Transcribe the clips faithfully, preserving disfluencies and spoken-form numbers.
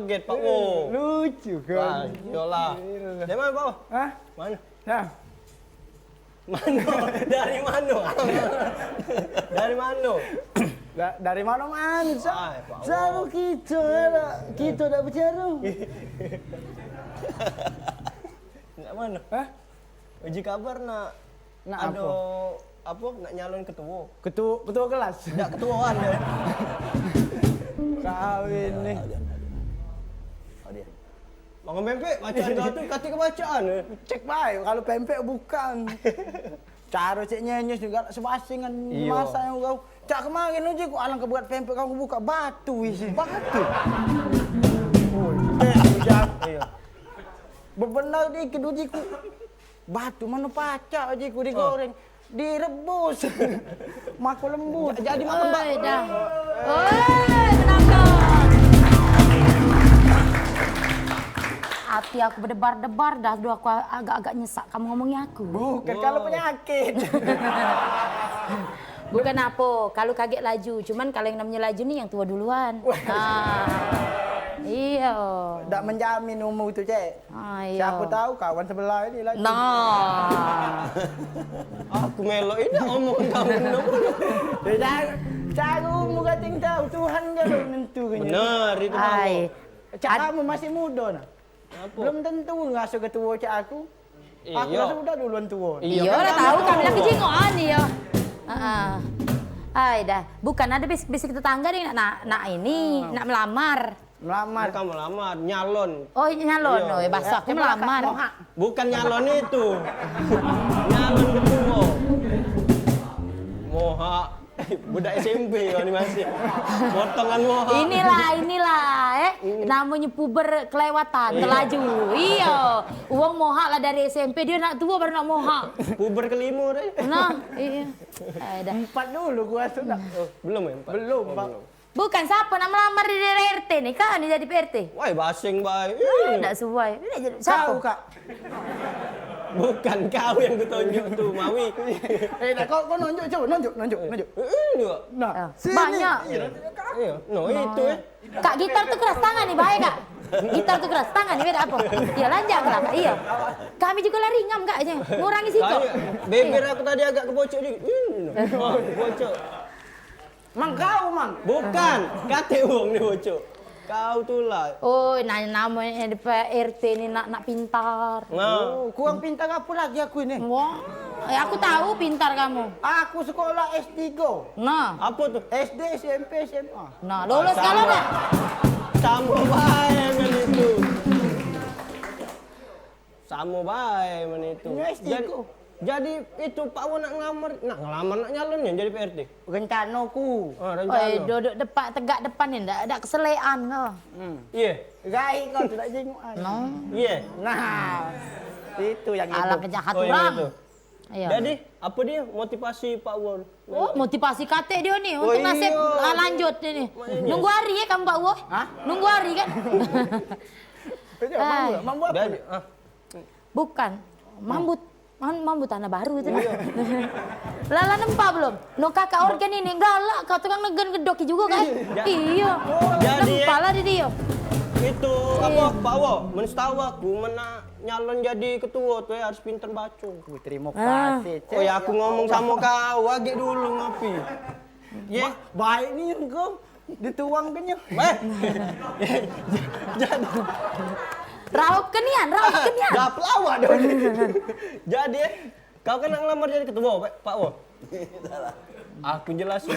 Joget, Pak Wo. Lucu kan? Wah, iyalah. Dari mana, Pak Wo? Hah? Mana? Nah. Mano? Dari mano? Dari mano? Da-, dari mano, Man? Sa-, Wah, Pak Wo. Selalu kita, ya, dak? Kita dak bicara. Nak mano? Hah? Uji kabar nak Nak ado apo? Apo? Nak nyalon ketua. Ketua, ketua kelas. Dak ketuaan ya. Kawin nih. Mangan pempek, bacaan kau tu katik kebacaan ya. Cek bae, kalau pempek bukan. Cara cek nyenyes juga sebasingan Iyo. Masa yang kau. Cak kemarin uji ku alang kebuat pempek kau buka batu isi. Batu. Oh, cek, ujar. Iyo. Bebenar dikit uji ku. Batu mano pacak uji ku digoreng. Direbus. Mako lembut. Ja-, jadi makan bak- Oi, dah. Oi, penonton. Ati aku bedebar-debar dah, duh aku agak-agak nyesak kamu ngomongi aku. Bukan kalau penyakit. Bukan apo, kalau kagek laju. Cuman kalau yang namanya laju nih yang tua duluan. Wah. Ah. Iyo. Dak menjamin umur tu, Cek. Ah, iyo. Siapo tahu kawan sebelah ini laju. Nah. Aku melok ini omong kamu no. Ya, jangan, jangan umur kating tahu, Tuhan kan yang nentukan. Bener, itu Ai. Cak Ad- kamu masih muda nah. Apo? Belum tentu ngasuh ketua cak aku. Aku Iyo. Rasa udah duluan tua. Iyo, Iyo, kan dah kamu tahu kami lagi tua. Jingokan iyo. Heeh. Ai dah, bukan ada bisik-bisik tetangga deh nak, nak, nak ini, Ah. Nak melamar. Melamar. Bukan melamar, nyalon. Oh, nyalon. Iyo. Oh, ya, bahasa aku Coba melamar. Mohak. Bukan nyalon itu. Nyalon ketua. Mohak. Budak S M P kau ni masih. Potongan mohak. Inilah, inilah, eh. Hmm. Namonyo puber kelewatan, Iyo. Telaju. Iyo. Wong mohak lah dari S M P, dio nak tua baru nak mohak. Puber kelimo deh. Nah, iyo. Ai dah. Empat dulu gua tu nak. Oh, belum ya, empat? Belum, Oh, Pak. Belum. Bukan siapa nak melamar di daerah R T ni, kau ni jadi P R T. Woi, basing bae. Ah, dak suai. Ni nak jadi siapa? Kau, Kak. Bukan kau yang kutunjuk tu, Mawi. Eh, dah kau, kau nunjuk, cuba nunjuk, nunjuk, nunjuk. Eh, eh, juga. Nah, Ah, sini. Banyak. Iya. Iya. No, itu eh. Kak, gitar tu keras tangan ni, baik, Kak. Gitar tu keras tangan ni, beda apa? Iya, lanjak ke lah, Kak. Iya. Kami juga lari ngam, Kak, aja. Ngurangi sikok. Tanya, bibir aku tadi agak kebocok dikit. Hmm, no. Wah, kebocok. Mang kau, Mang? Bukan, kate wong ni bocok. Kau tu lah. Oh, nah, namonyo di P R T ni nak, nak pintar. Nah. Oh, kurang pintar apa lagi aku ini? Wah, ya aku tahu pintar kamu. Aku sekolah S tiga. Nah. Apa tu? S D, S M P, S M A. Nah, lulus Ah, kalau sama. Dah? Sama bae men itu. Samo bae men itu. Nian S tiga. Jadi, jadi itu Pak Wo nak ngelamar, nak ngelamar, nak nyalon nian jadi P R T? Rencanoku. Ah, rencana. Oi, duduk depan, tegak depan ni, ndak, ndak keselean kau. Hmm. Iye. Gai kau tu dak jengukan. No. Iye. Nah, itu yang itu. Alang kejahat Oh, yang orang. Itu. Iya. Jadi, apa dia motivasi Pak Wo? Oh, motivasi katek dia ni Oh, untuk nasib, iya. Ah, lanjut dia ni. Maknanya. Nunggu hari ya kamu, Pak Wo? Hah? Nunggu hari kan? Itu mambu, Ai. Mambu apa? Jadi, ah. Bukan. Mambu, mam-, mambu tanah baru itu. Iya. Lah, lah nempa belum? No kakak organ ini galak, kau tukang negen gedok juga kan? Iya. Iya. Oh, jadi, Nempa eh, lah di dia. Itu, Iya. Apa, Pak Wo? Men setahu aku, men nak nyalon jadi ketua tu, eh, harus pinter baca. Ku terima Ah. Kasih, Cek. Oh, ya, aku Ya ngomong Allah. Sama kau, agak dulu ngopi. Ye. Ba-, baik ni engkau dituang kenyang. Eh. Jadi. Raup kenian, raup kenian. Dah pelawak dah. Jadi, eh, kau kan nak ngelamar jadi ketua, Pak, Pak Wo? Aku jelas, Wo.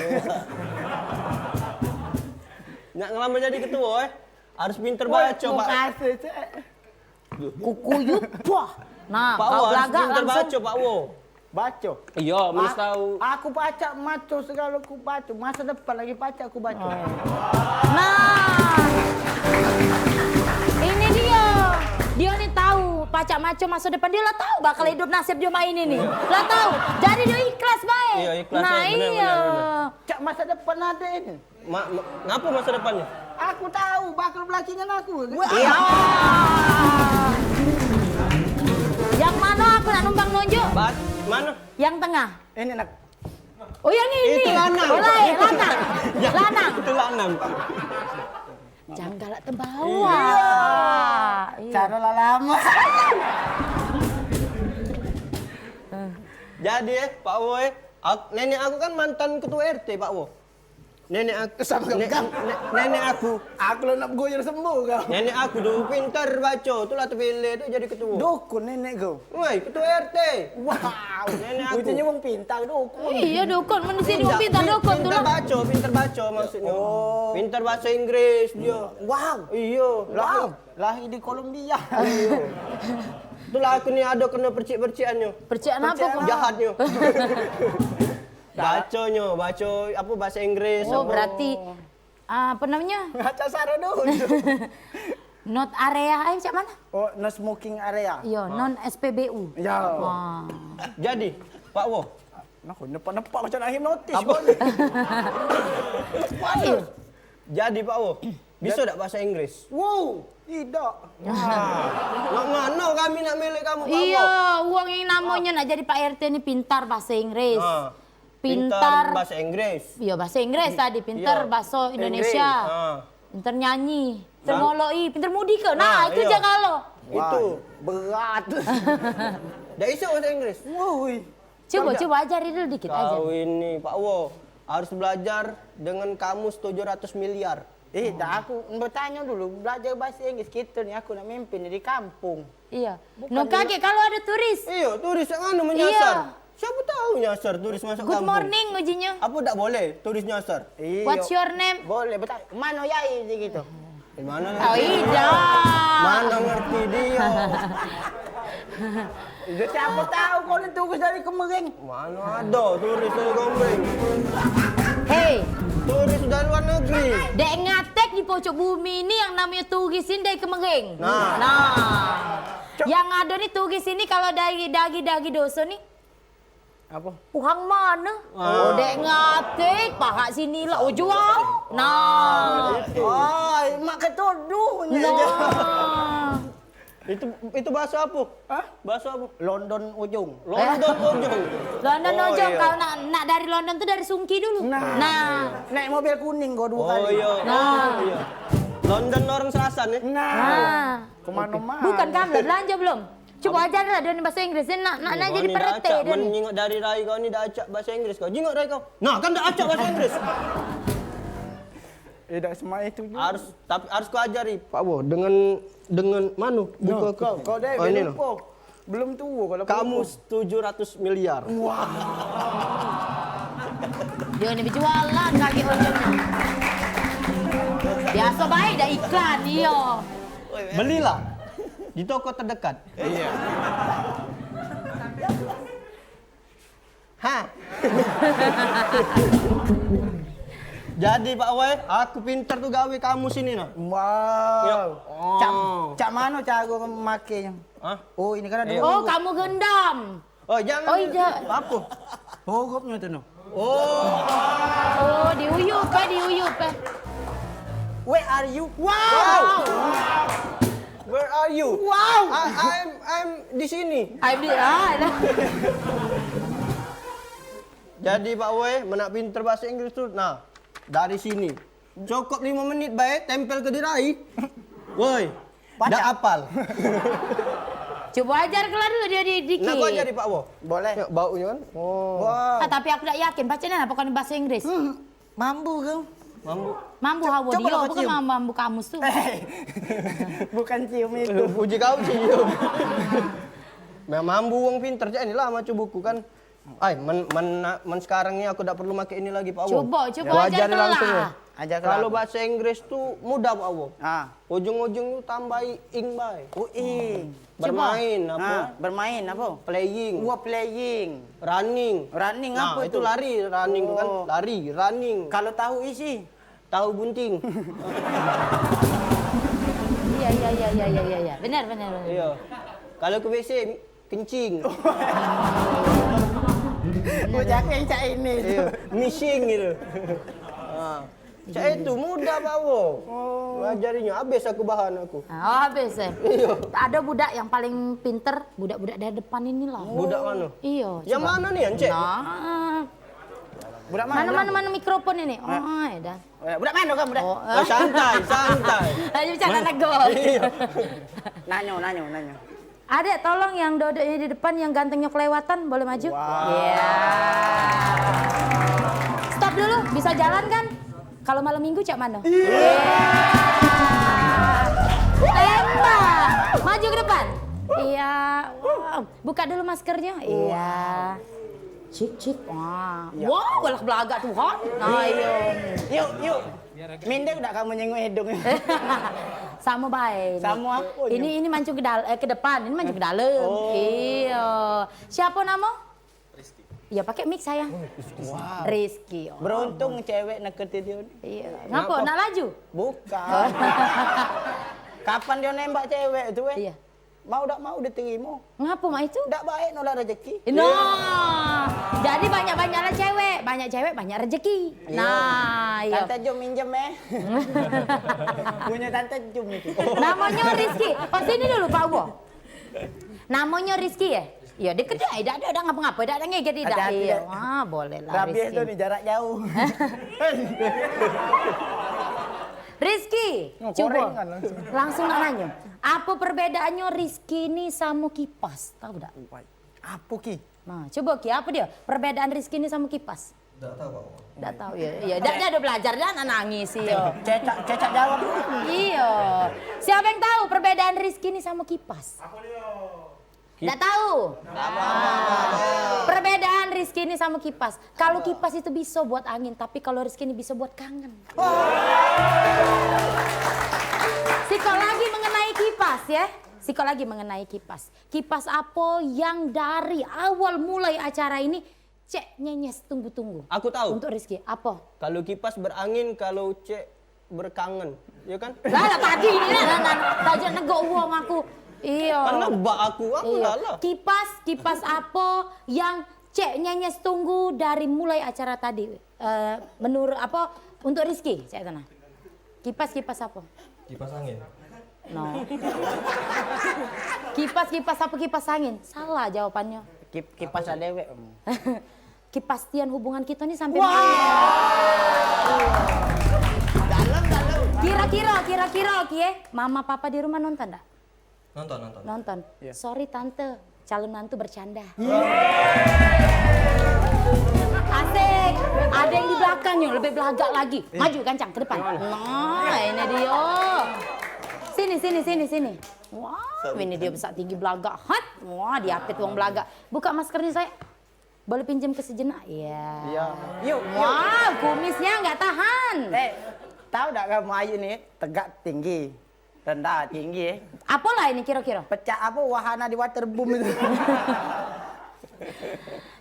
Nak ngelamar jadi ketua, eh, harus pinter Woi, baca, Pak. Makasih, Cek. Kukuyup, wah. Nah, Pak kau Wo, harus belagak pinter langsung. Baca, Pak Wo. Baca? Iya, mesti A-, tahu. Aku pacak maco segalo ku baca. Masa depan lagi pacak ku baca. Oh. Nah. Ini dia. Dia ni tahu, pacak maco masa depan. Dia lah tahu bakal hidup nasib dia main ini. Iya. Lah tahu. Jadi dia ikhlas bae. Iya, ikhlas, Nah, eh, bener, iya. Bener, bener. Cak masa depan ada ini. Ma-, ma-, ngapa masa depannya? Aku tahu, bakal belakingan aku. Wah. Iya. Yang mana aku nak numpang nunjuk? Ba-, mana? Yang tengah. Ini nak. Oh, yang ini. Itu lanang. Oh, lain, lanang. Ya, lanang. Itu lanang. Jangan galak tebawa. Iya. Cara lah lama. Jadi, eh, Pak Wo, eh, ak-, nenek aku kan mantan ketua R T, Pak Wo. Nenek aku, sama ne-, ne-, nenek aku. Aku lah nak begoyor sembuh kau. Nenek aku dulu pintar baca, tu lah terpilih tu jadi ketua. Dukun nenek kau. Woi, ketua R T. Wow. Nenek aku. Bucinnya wong pintar dukun. Iya, dukun. Men di sini wong pintar, dukun tu lah. Pintar baca, pintar baca maksudnya. Oh. Pintar bahasa Inggris dia. Wow. Iya. Wow. Lahir di Kolombia. Itulah aku ni ada kena percik-percikannya. Percikan apa? Jahatnya. Baconyo, baco apa bahasa Inggris. Oh, apa? Berarti, ah, apa namanya? Baca saro dulu. Not area, eh, cak mana? Oh, no smoking area. Iya, non S P B U. Ya. Wah. Jadi, Pak Wo. Nah, kau nepak-nepak macam nak hipnotis. Apa? Kau ni. Iya. Jadi, Pak Wo, bisa dak bahasa Inggris? Wow, tidak. Wah. Mak mano kami nak milih kamu, Pak Wo? Iya, wong yang namonyo nak jadi Pak R T ni pintar bahasa Inggris. Ah. Pintar bahasa Inggris. Iya, bahasa Inggris tadi, pintar bahasa Indonesia. Ah. Pintar nyanyi, pintar ngoloki, pintar mudi ke? Nah, itu iyo. Jangan lo. Itu berat. Dak iso bahasa Inggris. Woi. Coba, coba ajari dulu dikit aja. Kau ini, Pak Wo, harus belajar dengan kamus tujuh ratus miliar. Eh, dah aku bertanya dulu, belajar bahasa Inggris kita ni, aku nak mimpin di kampung. Iya. Bukan. No, kaget kalau ada turis. Iya, turis yang anu menyasar. Iya. Siapa tahu nyasar turis masuk kampung. Good morning, ujinya. Apa dak boleh turis nyasar? Iya. What's your name? Boleh, betul. Mano yai, gitu. Di mana? Oh, iya. Mana ngerti dia? Itu siapa tahu kau ni turis dari Kemering. Mana ada turis dari Kemering? Hei. Turis dari luar negeri. Dek ngatek di pojok bumi ni yang namanya turis ini dari Kemering. Nah. Nah. Yang ada ni turis ini kalau dari, dari, dari doso ni, Apa? Uhang mana? Ah. Oh, dek ngatik, pahak sini lah. Oh, jual. Nah. Ai, mak ketuduh ni. Nah. Itu, itu bahasa apa? Hah? Bahasa apa? London ujung. London ujung. London ujung. Kalau nak, nak dari London tu dari Sungki dulu. Nah. Naik mobil kuning kau dua kali. Oh, iya. Nah. Oh, iya. London orang Serasan, ya? Nah. Kemana-mana. Bukan kamu, belanja belum? Cuba ajar lah dia ni bahasa Inggris. Dia nak, nak, nak jadi perete dia ni. Nyingok dari rai kau ni dah acak bahasa Inggris kau. Jingok rai kau. Nah, kan dah acak bahasa Inggris. Eh, dak semai itu juga. Harus, tapi harus kau ajari, Pak Wo, dengan, dengan manu buka kau. Kau dah lupa. Belum tua kalau kamus tujuh ratus miliar. Wah. Dia ni berjualan kaki ojek ni. Biasa baik dah iklan, iya. Belilah di toko terdekat. Iya. Ha. Jadi, Pak Wai, aku pinter tu gawe kamus ini nah. Wow. Cak, cak mano caro makenyo? Hah? Oh, ini kan ada. Oh, kamu gendam. Oh, jangan. Oh, iya. Apa? Hurufnyo tu no. Oh. Oh, diuyup eh, diuyup eh. Where are you? Wow. Where are you? Wow. I, I'm, I'm di sini. I'm di, ah, dah. Jadi, Pak Wai, men nak pinter bahasa Inggris tu, nah, dari sini. Cukup lima menit bae, tempel ke dirai. Woi, dak apal. Coba ajar keluar dulu dia di, dikit. Nak gua ajari, Pak Wo? Boleh. Ya, baunyo kan? Oh. Wah. Ah, tapi aku dak yakin, pacak nian apo kan bahasa Inggris? Hmm, mambu kau. Mambu. Mambu hawa dia, bukan mambu, mambu kamus tu. Bukan cium itu. Puji kau cium. Memang mambu wong pinter, cak inilah maco buku kan. Ai, men, men, men sekarang ni aku dak perlu make ini lagi, Pak Wo. Coba, coba ajar langsung lah. Ajar. Kalau bahasa Inggris tu mudah, Pak Wo. Ah. Ujung-ujung tu tambahi ing bae. Oh, ing. Bermain apa? Ah, bermain apa? Playing. Wah, playing. Running. Running apa tu? Nah, itu lari, running tu kan. Oh. Lari, running. Kalau tahu isi? Tahu bunting. Iya, iya, iya. Benar, benar, benar. Iya. Kalau ke W C, kencing. Bocah yang cak ini tu. Iya, missing gitu. Ha. Cak itu mudah, Pak Wo. Oh. Ngajarinyo habis aku bahan aku. Ah, oh, habis eh. Iya. Ada budak yang paling pinter, budak-budak dari depan inilah. Budak mana? Iya. Yang mana ni, Encik? Nah. Budak mano, mana, budak mana, mano? Mana mikrofon ini? Oh, ya dah. Eh, budak mano kamu dah? Oh, eh. Oh, santai, santai. Ayo, bercanda nego. Iya. Nanyo, nanyo, nanyo. Adek, tolong yang dodoknya di depan, yang gantengnyo kelewatan, boleh maju? Wah. Iya. Stop dulu, bisa jalan kan? Kalau malam minggu cak mano? Iya. Tembak. Maju ke depan. Iya. Wow. Buka dulu maskernya. Iya. Cik, cik. Wah. Ya. Wah, walah belagak Tuhan. Nah, iya. Yuk, yuk. Minder dak kamu nyengok hidung? Samo bae ni. Samo apo ni? Ini, ini mancung ke dal-, eh, ke depan, ini mancung ke dalem. Oh. Iya. Siapa namo? Rizky. Ya, pakai mic, sayang. Wow. Rizky. Oh. Beruntung cewek neketi dia ni. Iya. Ngapo? Nak laju? Bukan. Kapan dia nembak cewek tu, eh? Iya. Mau dak mau diterimo. Ngapo mak itu? Dak baik nolak rezeki. Nah, jadi banyak-banyaklah cewek, banyak cewek banyak rezeki. Iya. Nah, iya. Tante Jum minjem, eh. Punya Tante Jum itu. Namonyo Rizky. Oh, sini dulu, Pak Ubo. Namonyo Rizky, ya? Ya, deket ya, dak ada, dak ngapa-ngapa, dak ada ngeget, dak. Hati-hati, iya. Dak. Wah, boleh lah, Rizky. Rabies tu ni, jarak jauh. Rizky, oh, cubo. Korengan langsung. Langsung nak nanyo. Apo perbedaannyo Rizky ni samo kipas? Tahu dak? Wai. Apo, Ki? Nah, cubo, Ki, apo dio? Perbedaan Rizky ni samo kipas? Dak tahu, Pak. Dak tahu, ya. Iya, dak, dak ada belajar, dah nak nangis, iyo. Cecak, cecak jawab dulu. Iyo. Siapa yang tahu perbedaan Rizky ni samo kipas? Apo dio? Dak tahu? Perbedaan Rizky ni samo kipas. Kalau kipas itu bisa buat angin, tapi kalau Rizky ni bisa buat kangen. Sikok lagi mengenai kipas, ya. Sikok lagi mengenai kipas. Kipas apo yang dari awal mulai acara ini Cek Nyenyes tunggu-tunggu. Aku tahu. Untuk Rizky, apo? Kalau kipas berangin, kalau cek berkangen, ya kan? Lah, lah, tadi ni lah, lah, lah, tajak negok wong aku. Iyo. Kan nebak aku, aku iyo. Lah, lah. Kipas, kipas apo yang Cek Nyenyes tunggu dari mulai acara tadi? Eh, menurut apo untuk Rizky, cek sana. Kipas, kipas apo? Kipas angin. No. Kipas, kipas apo kipas angin? Salah jawabannyo. Kip-, kipas dewek. Kepastian hubungan kito ni sampe mano? Dalam, dalam. Kiro-kiro, kiro-kiro, Kie, mama papa di rumah nonton dak? Nonton, nonton. Nonton. Iya. Sorry tante, calon mantu bercanda. Asik. Ada yang di belakang ni lebih belagak lagi. Maju gancang ke depan. Nah, ini dia. Sini, sini, sini, sini. Wah, ini dia besar tinggi belagak. Hat. Wah, diapit wong belagak. Buka maskernya, saya. Boleh pinjam ke sejenak? Iya. Iya. Yuk, yuk. Wah, kumisnya nggak tahan. Eh, tahu nggak kamu Ayu nih tegak tinggi, rendah tinggi, eh? Apalah ini kira-kira? Pecah apa wahana di waterboom itu?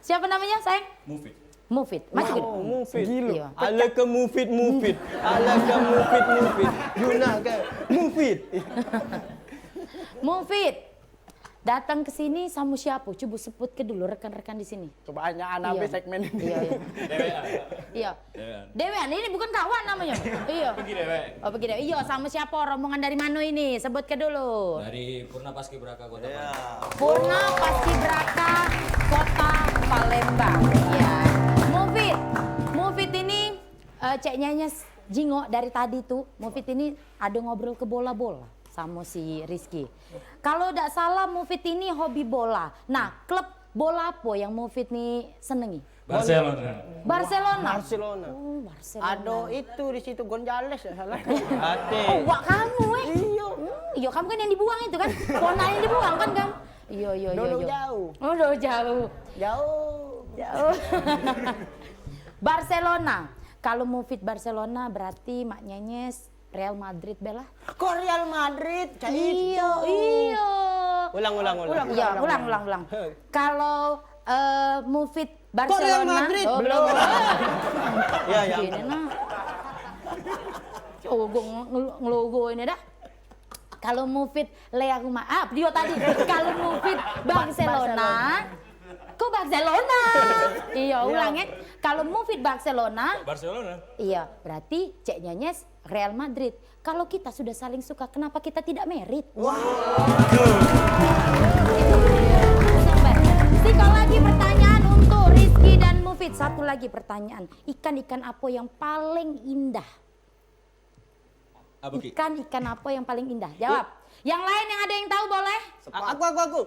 Siapa namanya, sayang? Mufid. Mufid. Masih wow, gitu? Mufid. Gila. Iya. Ala ke Mufid, Mufid. Ala ke Mufid, Mufid. Guna ke Mufid. Mufid. Datang ke sini samo siapo? Cubo sebut ke dulu rekan-rekan di sini. Kebanyakan habis segmen ini. Iya, iya. Dewean. Iya. Dewean. Dewean, ini bukan kawan namanya. Iya. Pergi dewek. Oh, pergi dewek. Iya, samo siapo? Rombongan dari mano ini? Sebut ke dulu. Dari Purna Paskibraka Kota Palembang. Purna Paskibraka Kota Palembang. Iya. Mufid. Mufid ini Eh, Cek Nyenyes jingok dari tadi tu, Mufid ini ada ngobrol ke bola-bola samo si Rizky. Kalau dak salah, Mufid ini hobi bola. Nah, klub bola apo yang Mufid ni senengi? Barcelona. Barcelona. Barcelona. Oh, Barcelona. Ada itu di situ, Gonzales, dak salah. Ate. Oh, wak kamu, eh? Iyo. Hmm, iyo, kamu kan yang dibuang itu kan? Kona yang dibuang kan kamu? Iyo, iyo, iyo, iyo. Dulu jauh. Oh, dulu jauh. Jauh. Jauh. Barcelona. Kalau Mufid Barcelona, berarti Mak Nyenyes Real Madrid, Bella. Kok Real Madrid? Cak itu. Iyo, iyo. Ulang, ulang, ulang. Ulang, ulang, ulang, ulang. Kalau, eh, Mufid Barcelona. Kok Real Madrid? Oh, belum. Ya, ya. Gini, nah. Oh, gua ngel-, ngelogo ini dah. Kalau Mufid Lea Ruma, ah, dia tadi. Kalau Mufid Barcelona, kok Barcelona? Iya, ulang ya. Kalau Mufid Barcelona, Barcelona. Iya, berarti Cek Nyenyes Real Madrid. Kalau kita sudah saling suka, kenapa kita tidak married? Wah. Itu. Sampai. Sikok lagi pertanyaan untuk Rizky dan Mufid. Satu lagi pertanyaan, ikan-ikan apa yang paling indah? Apa, Ki? Ikan, ikan apa yang paling indah? Jawab. Yang lain yang ada yang tahu boleh? A-, aku, aku, aku.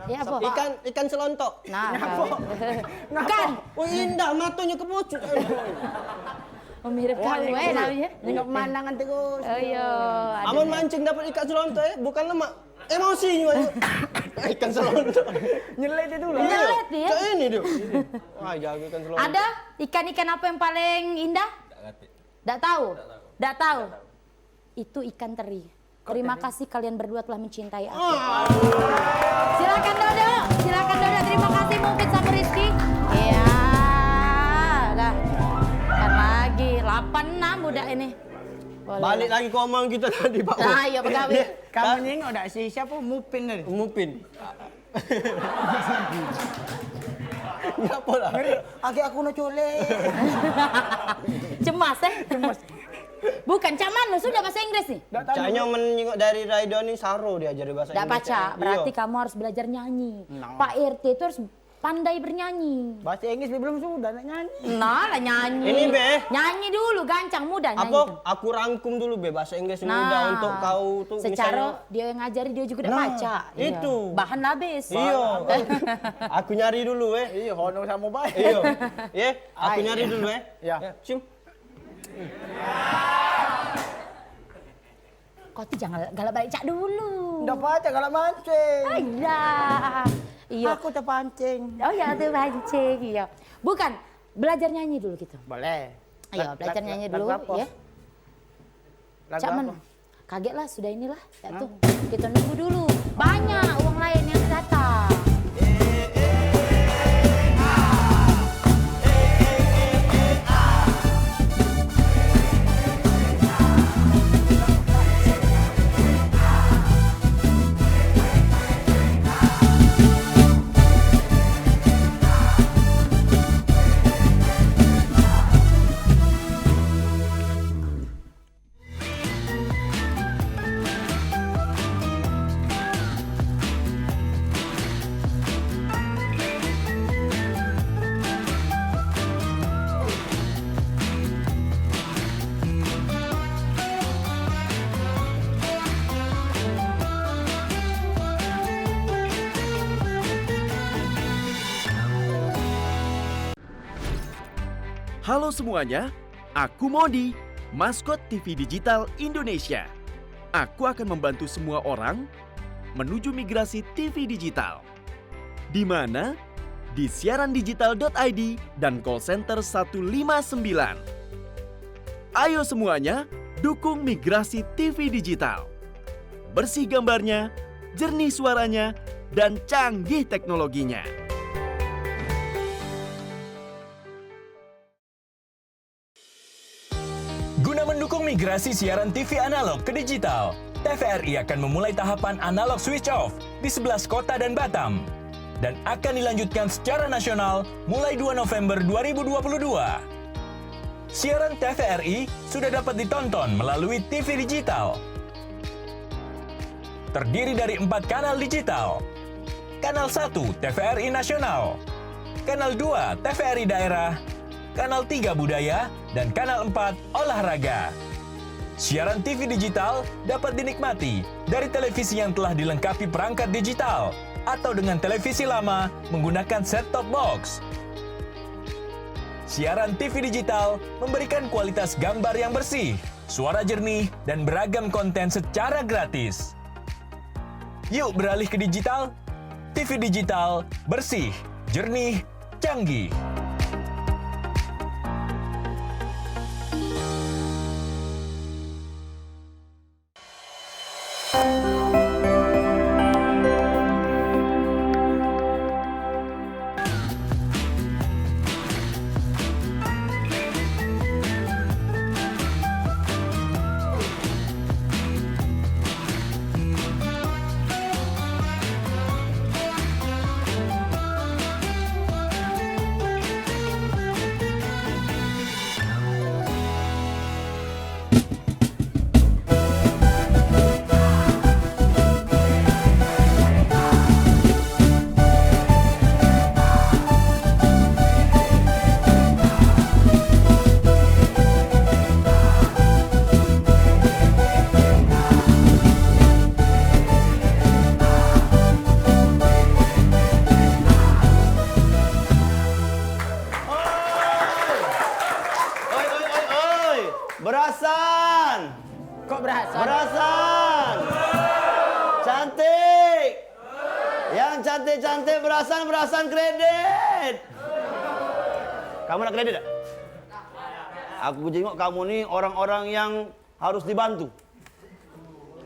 Ya, apa? Ikan, ikan selontok. Nah, kau. Ikan. Oh, indah, matonyo kepucut. Oh, mirip kau, eh, namanya. Nengok pemandangan terus. Oh, iya. Amun mancing dapat ikan selontok, eh, bukan lemak. Emosi nyo, ayo. Ikan selontok. Nyelet itu loh. Nyelet, ya? Cak ini dia. Wah, jago ikan selontok. Ada ikan-ikan apa yang paling indah? Dak ngerti. Dak tahu? Dak tahu. Dak tahu. Dak tahu. Itu ikan teri. Terima kasih kalian berdua telah mencintai aku. Ah. Silakan duduk, silakan duduk. Terima kasih Mupin sama Rizky. Iya, dah. Kan lagi delapan enam budak ini. Boleh. Balik lagi ke omong kita tadi, Pak. Nah, iya, pegawai. Kamu nyingok dak si siapa Mupin tadi? Mupin. Ngapa lah? Ngeri. Agi aku no colek. Cemas, eh? Cemas. Bukan, cak mano sudah bahasa Inggris nih? Dak tahu. Caknyo men nyingok dari Raido ni saro diajari bahasa Inggris. Dak pacak, berarti kamu harus belajar nyanyi. Nah. Pak R T itu harus pandai bernyanyi. Bahasa Inggris belum sudah nak nyanyi. Nah, lah nyanyi. Ini, Be. Nyanyi dulu, gancang, mudah nyanyi. Apa? Aku rangkum dulu, Be, bahasa Inggris mudah untuk kau tu, secara misalnya dia yang ngajari, dia juga dak pacak. Nah, itu. Bahan habis. Iyo. Aku nyari dulu, eh. Iyo, hono samo bae. Iyo. Ye, aku nyari dulu, eh. Ya. Ya, cium. Kau tu jangan galak balik cak dulu. Ndak pacak galak mancing. Alah. Iyo. Aku terpancing. Oh ya, terpancing, iyo. Bukan, belajar nyanyi dulu gitu. Boleh. Iyo, belajar nyanyi dulu, ya. Lagu apa? Cak mana? Kaget lah, sudah inilah. Dak tuh. Kita nunggu dulu. Banyak wong lain yang datang. Halo semuanya, aku Modi, maskot T V digital Indonesia. Aku akan membantu semua orang menuju migrasi T V digital. Di mana? Di siaran digital dot I D dan call center satu lima sembilan. Ayo semuanya, dukung migrasi T V digital. Bersih gambarnya, jernih suaranya, dan canggih teknologinya. Guna mendukung migrasi siaran T V analog ke digital, T V R I akan memulai tahapan analog switch off di sebelas kota dan Batam, dan akan dilanjutkan secara nasional mulai dua November dua ribu dua puluh dua. Siaran T V R I sudah dapat ditonton melalui T V digital. Terdiri dari empat kanal digital. Kanal satu T V R I Nasional, Kanal dua T V R I Daerah, Kanal tiga Budaya, dan Kanal empat Olahraga. Siaran T V digital dapat dinikmati dari televisi yang telah dilengkapi perangkat digital atau dengan televisi lama menggunakan set-top box. Siaran T V digital memberikan kualitas gambar yang bersih, suara jernih, dan beragam konten secara gratis. Yuk beralih ke digital. T V digital, bersih, jernih, canggih. Cantik-cantik, berasan-berasan, kredit. Kamu nak kredit tak? Aku jengok kamu ni orang-orang yang harus dibantu.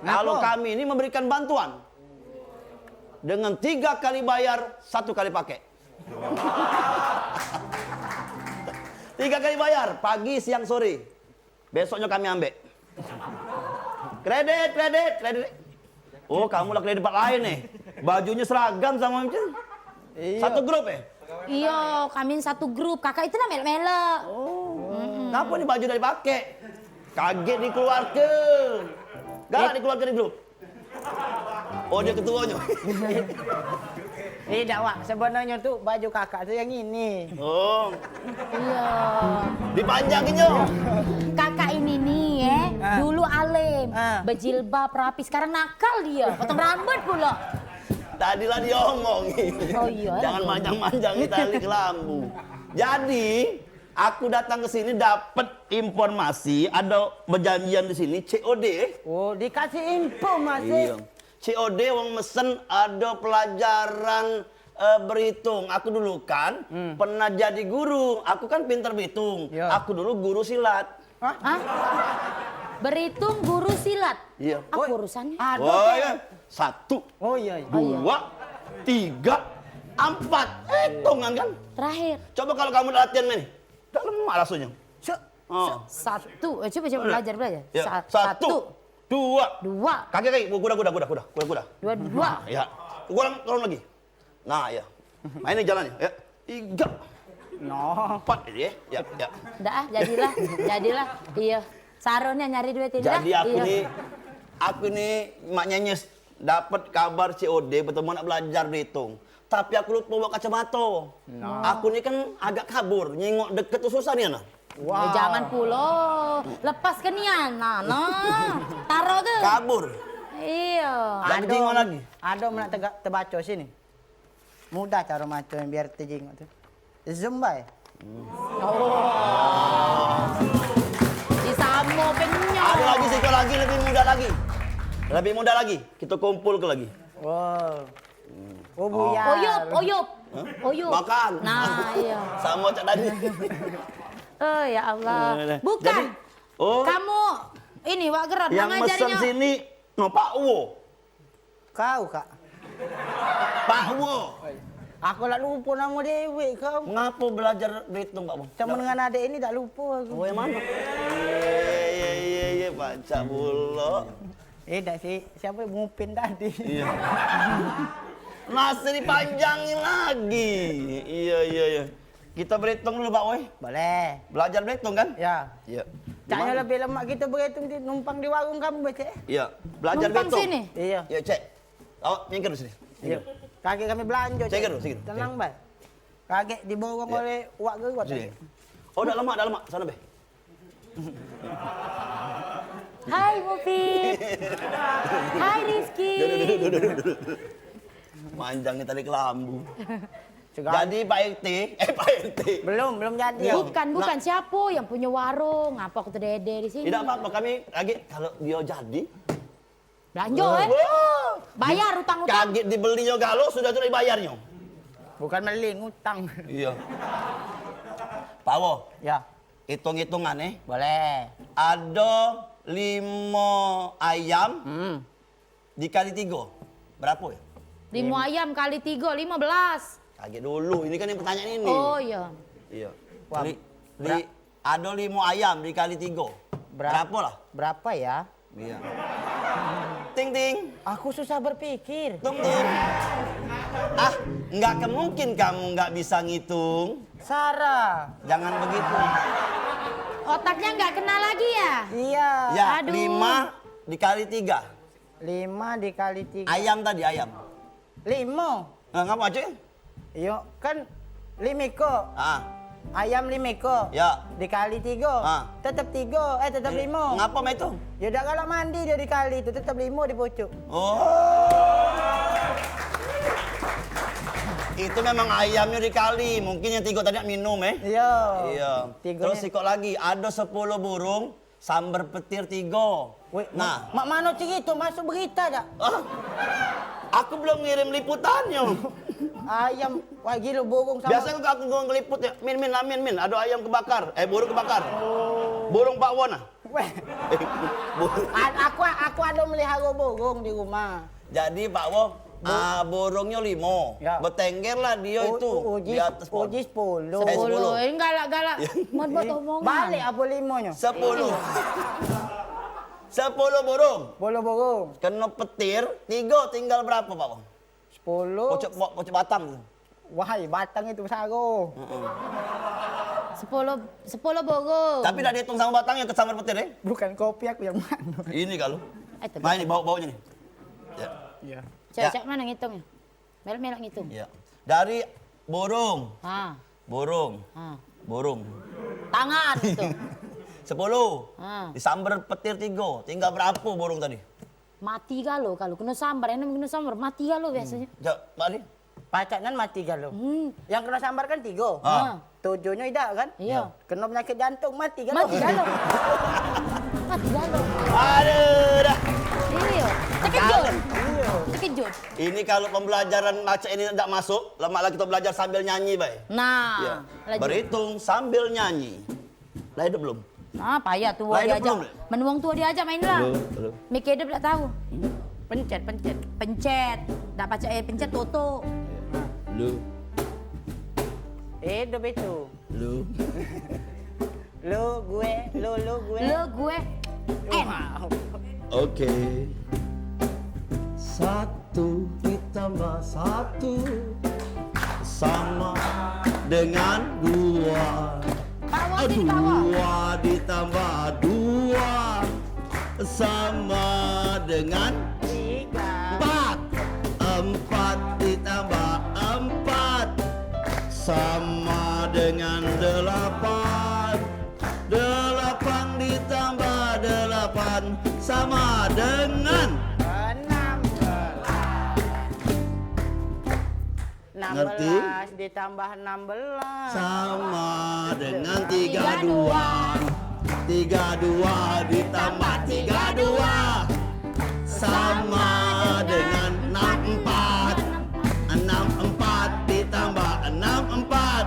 Kalau kami ni memberikan bantuan dengan tiga kali bayar, satu kali pakai. Tiga kali bayar, pagi, siang, sore. Besoknyo kami ambek. Kredit, kredit, kredit. Oh, kamu lah kredit tempat lain nih. Bajunyo seragam samo macam. Iyo. Satu grup eh? Iyo, kami satu grup. Kakak itu lah melek-melek. Oh. Ngapo ni baju dak dipake? Kaget dikeluarkan. Galak dikeluarkan di grup. Oh, dia ketuanya. Tidak, Wak. Sebenarnya tu baju kakak tu yang ini. Oh. Iya. Dipanjangin, yo. Kakak ini nih, eh, dulu alim, bejilbab, rapi, sekarang nakal dia. Potong rambut pula. Tadilah diomongi. Oh, iya. Jangan manjang-manjang tali kelambu. Jadi, aku datang ke sini dapat informasi ada perjanjian di sini C O D. Oh, dikasih info masih. Iya. C O D wong mesen ada pelajaran eh, berhitung. Aku dulu kan pernah jadi guru. Aku kan pinter berhitung. Iya. Aku dulu guru silat. Hah? Berhitung guru silat. Iya. Apa urusannya? Ada. Oh, iya. Satu. Oh, iya, iya. Dua, tiga, empat. Hitungan kan? Terakhir. Coba kalau kamu latihan main. Dah lemak rasanya. Se- Oh. se- Satu. Eh, coba, coba belajar, belajar. Ya. Sa- Satu. Satu. Dua. Dua. Kaki, kaki. Kuda, kuda, kuda, kuda. Kuda, kuda. Dua, dua. Ya. Kurang, kurang lagi. Nah, ya. Nah, ini jalannya, ya. Tiga. No. Empat ini, ya. Ya, ya. Dah, ah, jadilah. Jadilah. Iya. Saronnya nyari duit ini dah. Jadi aku Iya. ni, aku ni Mak Nyenyes dapat kabar C O D pertemuan nak belajar berhitung. Tapi aku lupa bawa kacamata. Nah. Aku ni kan agak kabur, nyengok deket tu susah ni, nah. Wah. Eh, jangan pulo. Lepas ke nian. Nah, nah. Taro ke? Kabur. Iya. Dak Ado, bejingok lagi. Ado nak tega- tebaco sini. Mudah cara maco yang biar tejingok tu. Zoom bae. Oh. Disamo penyo. Ada lagi, sikok lagi, lebih mudah lagi. Lebih mudah lagi. Kita kumpul ke lagi. Wow. Oh, buyar. Oyup, oyup. Hah? Oyup. Makan. Nah, iya. Sama cak tadi. Oh, ya Allah. Nah, nah. Bukan. Jadi, oh. Kamu ini, Wak Gerot, yang mesen sini, no, Pak Wo. Kau, Kak. Pak Wo. Aku lah lupa nama dewek kau. Ngapo belajar berhitung, Pak Wo? Sama dengan adek ini dak lupa aku. Oh, yang mana? Iya, iya, iya, iya, pacak pulo. Eh, dak sih. Siapa yang ngupin tadi? Iya. Masih dipanjangin lagi. Iya, iya, iya. Kita berhitung dulu, Pak Woi. Boleh. Belajar berhitung, kan? Ya. Iya. Caknya lebih lemak kita berhitung di numpang di warung kamu, Bacek. Iya. Belajar Numpang berhitung. sini. Iya. Ya, Cek. Awak minggir sini. Iya. Kaki kami belanja, Cek. Sini dulu, sini. Tenang, Bang. Kagek diborong Iya. oleh Wak Gerot Sini. tadi. Oh, dak lemak, dak lemak. Sana, Beh. Hai, Mufid. Hai, Rizky. Duduk, duduk, duduk, duduk. Manjang ni tali kelambu. Segala- Jadi, Pak R T, eh, Pak R T. Belum, belum jadi. Bukan, bukan. Nah. Siapa yang punya warung? Apa aku terdede di sini? Tidak apa-apa, kami lagi, kalau dia jadi, Belanja, eh? Wah. Bayar utang-utang. Kagek dibelinyo galo, sudah tu dibayarnyo. Bukan meli, ngutang. Iya. Pak Wo. Ya. Hitung-hitungan, eh. Boleh. Ado limo ayam Hmm. dikali tigo. Berapo, ya? Limo Lim- ayam kali tigo, limo belas. Kagek dulu. Ini kan yang pertanyaan ini. Oh, iya. Iya. Wah, Li, li, bera- ado limo ayam dikali tigo. Bera- Berapo lah? Berapa, ya? Iya. Ting, ting. Aku susah berpikir. Tung, tung. Ah, nggak kemungkin kamu nggak bisa ngitung. Sarah. Jangan begitu. Otaknya nggak kena lagi, ya? Iya. Ya, Aduh. lima dikali tiga. Lima dikali tiga. Ayam tadi, ayam. Limo. Nah, ngapa, Cing? Iyo, kan limo iko. Ah. Ayam limo iko. Ya. Dikali tigo. Ah. Tetep tigo, eh, tetep Eh, limo. Ngapa mak itu? Yo, dak galak mandi dio dikali itu, tetep limo di pucuk. Oh. Itu memang ayamnyo dikali. Mungkin yang tigo tadi nak minum, eh? Iyo. Iyo. Tigo Terus ni. Sikok lagi, ado sepuluh burung, sambar petir tigo. Weh, Nah. mak, mak mano cerito masuk berita dak? Ah. Aku belum ngirim liputannyo. Ayam, wah gilo burung samo. Biaso aku, aku ngeliput ya, "Min, Min, amin, Min, ado ayam kebakar, eh, burung kebakar." Oh. Burung Pak Won ah. Weh. Burung. A-, aku, aku ado meliharo burung di rumah. Jadi, Pak Wo, Bu- ah, burungnyo limo. Ya. Betenggerlah dio U-, itu u-, uji, di atas pohon. Uji sepuluh. Eh, sepuluh. Sepuluh. Eh, galak-galak. Ya. Mat buat omongan. Balik apo limonyo? Sepuluh. Sepuluh burung. Sepuluh burung. Keno petir, tigo, tinggal berapo, Pak Wo? Sepuluh. Pocok, po-, pocok batang tu. Wahai, batang itu besaro. Heeh. Sepuluh, sepuluh burung. Tapi dak dihitung samo batang yang kesambar petir, eh? Bukan kopi aku yang mano. Ini kalu. Eh, tu. Nah, ini bau-baunya nih. Ya. Iya. Cak, Ya. cak mano ngitungnya? Melok-melok ngitung. Ya. Dari burung. Ha. Burung. Ha. Burung. Tangan itu. Sepuluh. Ha. Disambar petir tigo. Tinggal berapo burung tadi? Mati galo, kalu keno sambar, yang namo keno sambar, mati galo biasonyo. Cak, Pak Adi. Pacak nan mati galo. Hmm. Yang keno sambar kan tigo. Ah. Tujuhnyo idak kan? Iyo. Keno penyakit jantung, mati galo. Mati galo. Mati galo. Aduh, dah. Iyo. Terkejut. Iyo. Terkejut. Ini kalu pembelajaran macak ini dak masuk, lemak lagi kita belajar sambil nyanyi bae. Nah, Iya. lanjut. Berhitung sambil nyanyi. Lah hidup belum? Ah, payah tuo Lah hidup diajak. belum, Lek? Men wong tuo diajak main lah. Halo, halo. Mik hidup dak tahu. Hmm? Pencet, pencet. Pencet. Dak pacak, eh, pencet tutup. Lu. Hidup itu. Lu. Lu, gue, lu, lu, gue. Lu, gue. En. Wow. Oke. Satu ditambah satu sama dengan dua. Pak Wati, Pak Wa. Dua ditambah dua sama dengan Tiga. Empat. Empat ditambah empat sama dengan delapan. Delapan ditambah delapan sama dengan Enam belas. Ngerti? Enam belas ditambah enam belas. Sama dengan tiga dua. Tiga dua ditambah tiga dua sama dengan enam empat. Enam empat ditambah enam empat.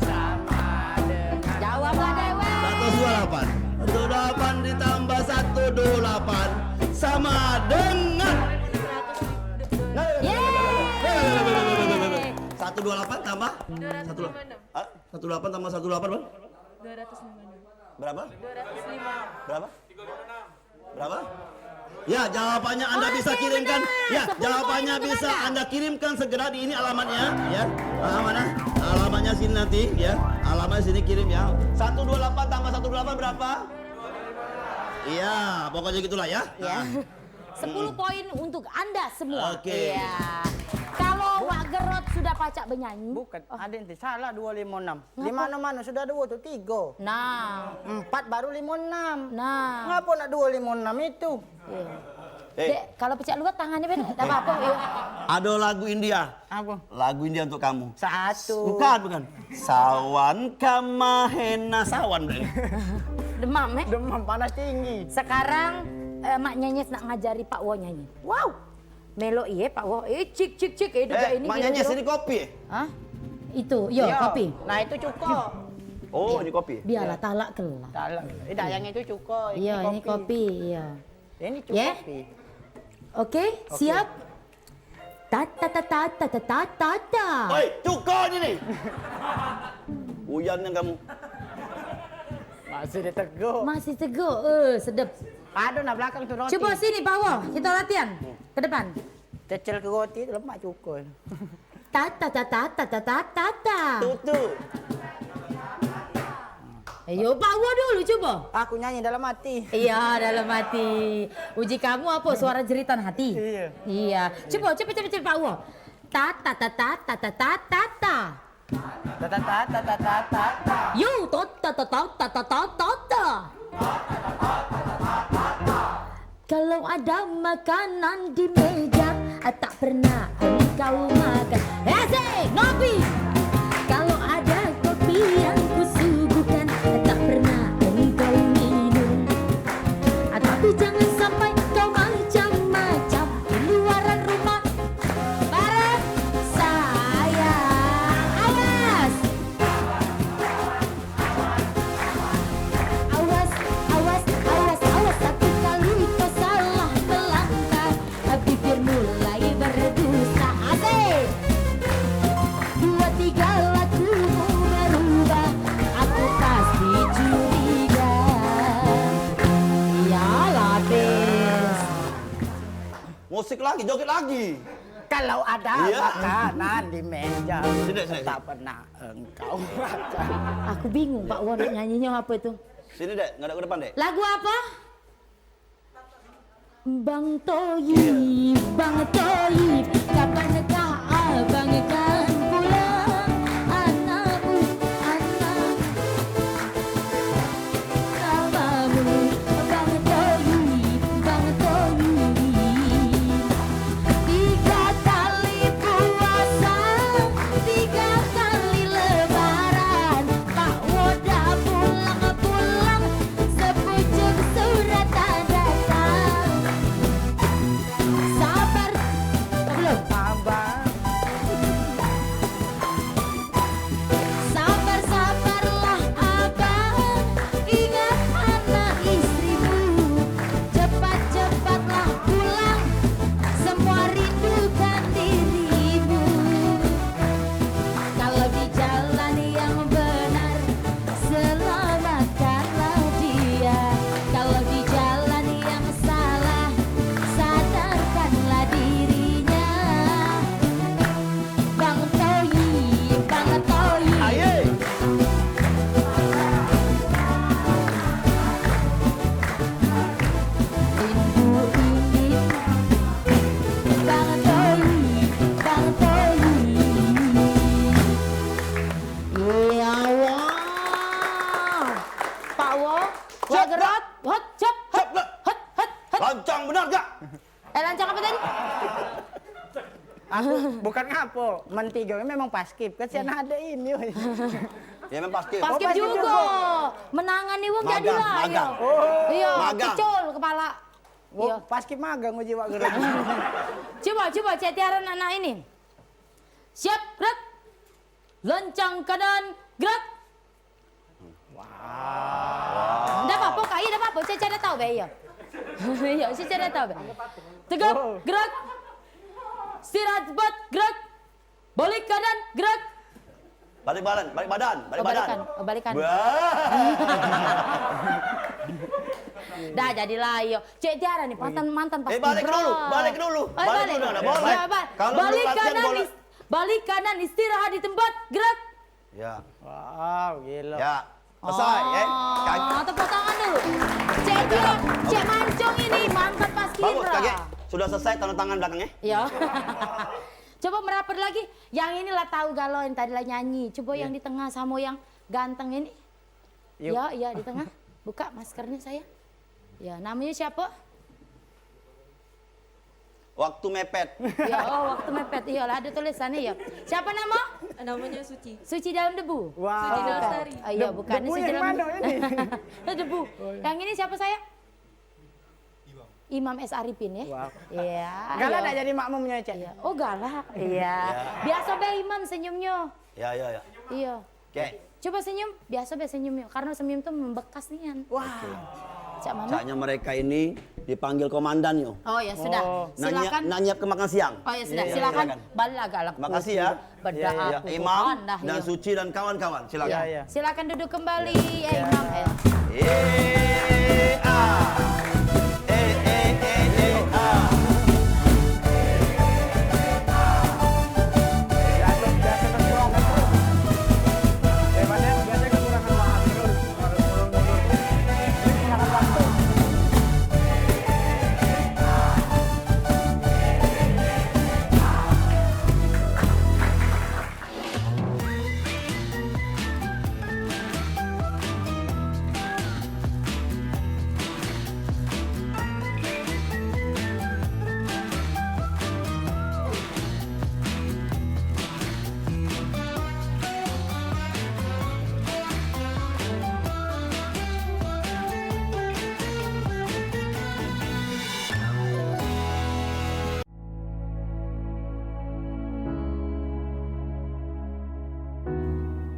Sama dengan Jawablah, dewek. Seratus dua lapan. Seratus dua lapan ditambah seratus dua lapan sama dengan Yeay. Seratus dua lapan tambah seratus dua lapan. Hah? Seratus dua lapan tambah seratus dua lapan berapa? Dua ratus lima enam. Berapa? Dua ratus lima. Berapa? Berapa? Ya, jawabannya Anda Oke, bisa kirimkan. benar. Ya, Sepuluh jawabannya poin untuk bisa Anda. Anda kirimkan segera di ini alamatnya, ya. Alamatnya, alamatnya sini nanti, ya. Alamatnya sini kirim, ya. Seratus dua lapan tambah seratus dua lapan berapa? Iya, pokoknya gitulah, ya. Ya. Nah. Sepuluh poin untuk Anda semua. Oke. Iya. Kalau Wak Gerot sudah pacak benyanyi. Bukan, Oh. ada nanti salah dua lima enam. Ngapa? Lima enam mana? Sudah dua tu, tiga. Nah. Empat baru lima enam. Nah. Ngapa nak dua lima enam itu? Iya. Eh. Dek, kalau pecak luar tangannya benar, tak apa-apa. Iya. Ada lagu India. Apa? Lagu India untuk kamu. Satu. Bukan, bukan. Sawan kamahena sawan, Bre. Demam, eh? Demam panas tinggi. Sekarang, eh, Mak Nyenyes nak ngajari Pak Wo nyanyi. Wow. Melo iye, Pak Wo. Eh, cik, cik, cik. Eh, Eh, duduk ini, Mak gitu, Nyenyes, gitu. Ini kopi, eh? Hah? Itu, yo, Iya. kopi. Nah, itu cuko. Oh, ini kopi. Biarlah, Iya. talak kelah. Talak. Eh, dah, yang itu cuko, Iya, ini ini kopi. kopi, iya. Ini cuko Ye? kopi. Oke, Oke. siap? Ta, ta, ta, ta. Oi, cuko ni ni. Uyan yang kamu. Masih diteguk. Masih teguk. Eh, sedep. Aduh, nak belakang tu roti. Cuba sini, Pak Wo. Kita latihan. Ke depan. Cecil ke roti tu lemak cuko. Ta, ta, ta. Tutu. Ayo, Pak Wo dulu, cuba. Aku nyanyi dalam hati. Iya, dalam hati. Uji kamu apa? Suara jeritan hati? Iya. Iya. Cuba, cepat, cepat, cepat, Pak Wo. Ta, ta, ta, ta. Ta, ta, ta, ta, ta, ta. Yo, ta, ta, ta, ta. Kalau ada makanan di meja, tak pernah engkau makan. Asik, ngopi. Kalau ada kopi yang kusuguhkan, tak pernah engkau minum. Tapi jangan sampai kau macam-macam. Di luaran rumah Musik lagi, joget lagi. Kalau ada Iya. makanan di meja, Sini, sini, tak sini. pernah engkau makan. Aku bingung, Pak Wo, nak nyanyinya apa itu? Sini, Dek, ngadap ke depan, Dek. Lagu apa? Bang Toyib, Bang Toyib, kapankah abang akan pulang? Anakmu, anak Namamu Bang Toyib, Bang Toyib. Tiga kali puasa, tiga kali lebaran, Pak Wo dak pulang-pulang, sepucuk surat tak datang. Sabar, belum? Sabar. Sabar-sabarlah abang, ingat anak istrimu. Cepat-cepatlah pulang, semua rindukan dirimu. Kalau di jalan yang benar, selamatkanlah dia. Kalau di jalan yang salah, sadarkanlah dirinya. Bang Toyib, Bang Toyib. Aye. Rindu ini, Bang Toyib, Bang Toyib. Iya, wah. Pak Wo, Wak Gerot, hot, cep, hot, hot, hot, hot. Lancang benar gak? Eh, lancang apa tadi? Aku bukan ngapo, men tigo ni memang paskib, kan sian ade ini. Ya, memang paskib. Paskib Oh, paskib jugo. jugo. Menangani wong jadi Magang, lah, magang. ya. Oh. Iya, Magang. kecul kepala. Wo, Iya. paskib magang uji Wak Gerot. Coba, coba, Cek Tiara nak, nak ini. Siap, gerak. Lancang kanan, gerak. Wow. Ndak apa-apa, Kak. Iya, ndak apa-apa. Saya cari tahu be, iya. Iya, saya cari tahu be. Tegap, gerak. Istirahat tempat, gerak. Balik kanan, gerak. Balik badan, balik badan, balik Oh, badan. balikan. Oh, balikan. Wah. Dah, jadilah, iyo. Cek Tiara nih, mantan, mantan Eh, paskibra. balik dulu, balik dulu. Oh, Balik balik. dulu, ndak boleh. Ya, ba-, Kalau balik belum latihan, kanan, boleh. is-, balik kanan, istirahat di tempat, gerak. Ya. Wow, gila. Ya. Selesai, eh. Oh, Kag- tepuk tangan dulu. Cek Tiara, Cek Mancong ini, mantan paskibra. Bagus, kagek. Sudah selesai, tanda tangan belakangnya. Ya. Coba merapat lagi. Yang inilah tahu galo, yang tadi lah nyanyi. Coba Iya. yang di tengah sama yang ganteng ini. Yuk. Ya, ya, di tengah. Buka maskernya, saya. Ya, namanya siapa? Waktu mepet. Ya, oh, waktu mepet. Iyalah, ada tulisannya ya. Siapa nama? Namanya Suci. Suci dalam debu. Wow. Suci Dalastari. Ah, iya, Deb-, bukan. debu Suci yang dalam mana ini? Debu. Oh, iya. Yang ini siapa, saya? Imam S Arifin, ya? Wow. Iya. Galak iya. dak jadi makmumnya, Cek? Iya. Oh, galak. Iya. Iya. Biasa be Imam senyumnya. Ya, ya, ya. Iya. Oke. Coba senyum, biasa be senyum yo. Karena senyum tuh membekas nian. Wah. Cak mana? Caknya mereka ini dipanggil komandan yo. Oh ya sudah. Oh. Nak nyiap, Silakan. nak nyiap ke makan siang. Oh ya sudah, Iya, iya, silakan. silakan. Balik agak lah. Makasih ya. Beda Iya, iya. aku Imam Tuhan dah, dan iya. Suci dan kawan-kawan. Silakan. Iya, iya. Silakan duduk kembali ya Imam. Eh. Eh, ah. Eh, eh, eh, eh, ah.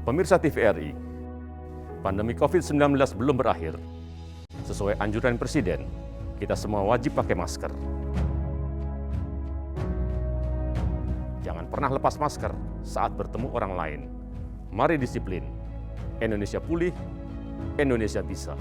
Pemirsa T V R I, pandemi covid sembilan belas belum berakhir. Sesuai anjuran Presiden, kita semua wajib pakai masker. Jangan pernah lepas masker saat bertemu orang lain. Mari disiplin. Indonesia pulih, Indonesia bisa.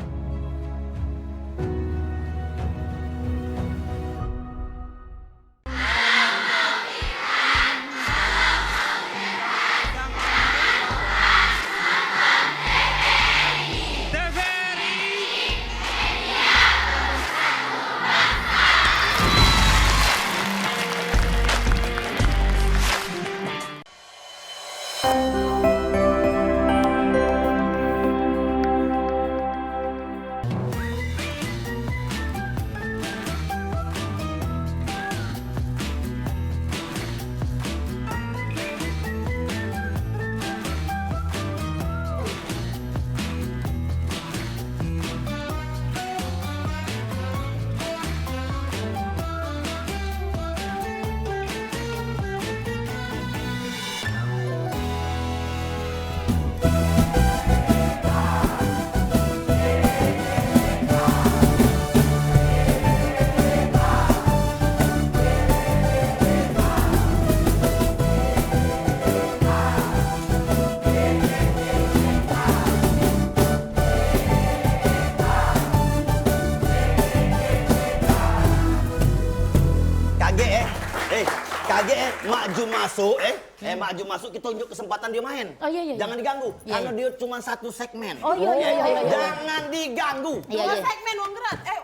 Lagi, eh, Mak Jun masuk, eh. Eh, Mak Jun masuk, kita unjuk kesempatan dia main. Oh, iya, iya, iya. Jangan diganggu, iya, karena iya, dia cuma satu segmen. Oh, iya, iya, iya, iya, iya. Jangan diganggu. Iya, iya. Dua segmen, Wong Gerat. Eh,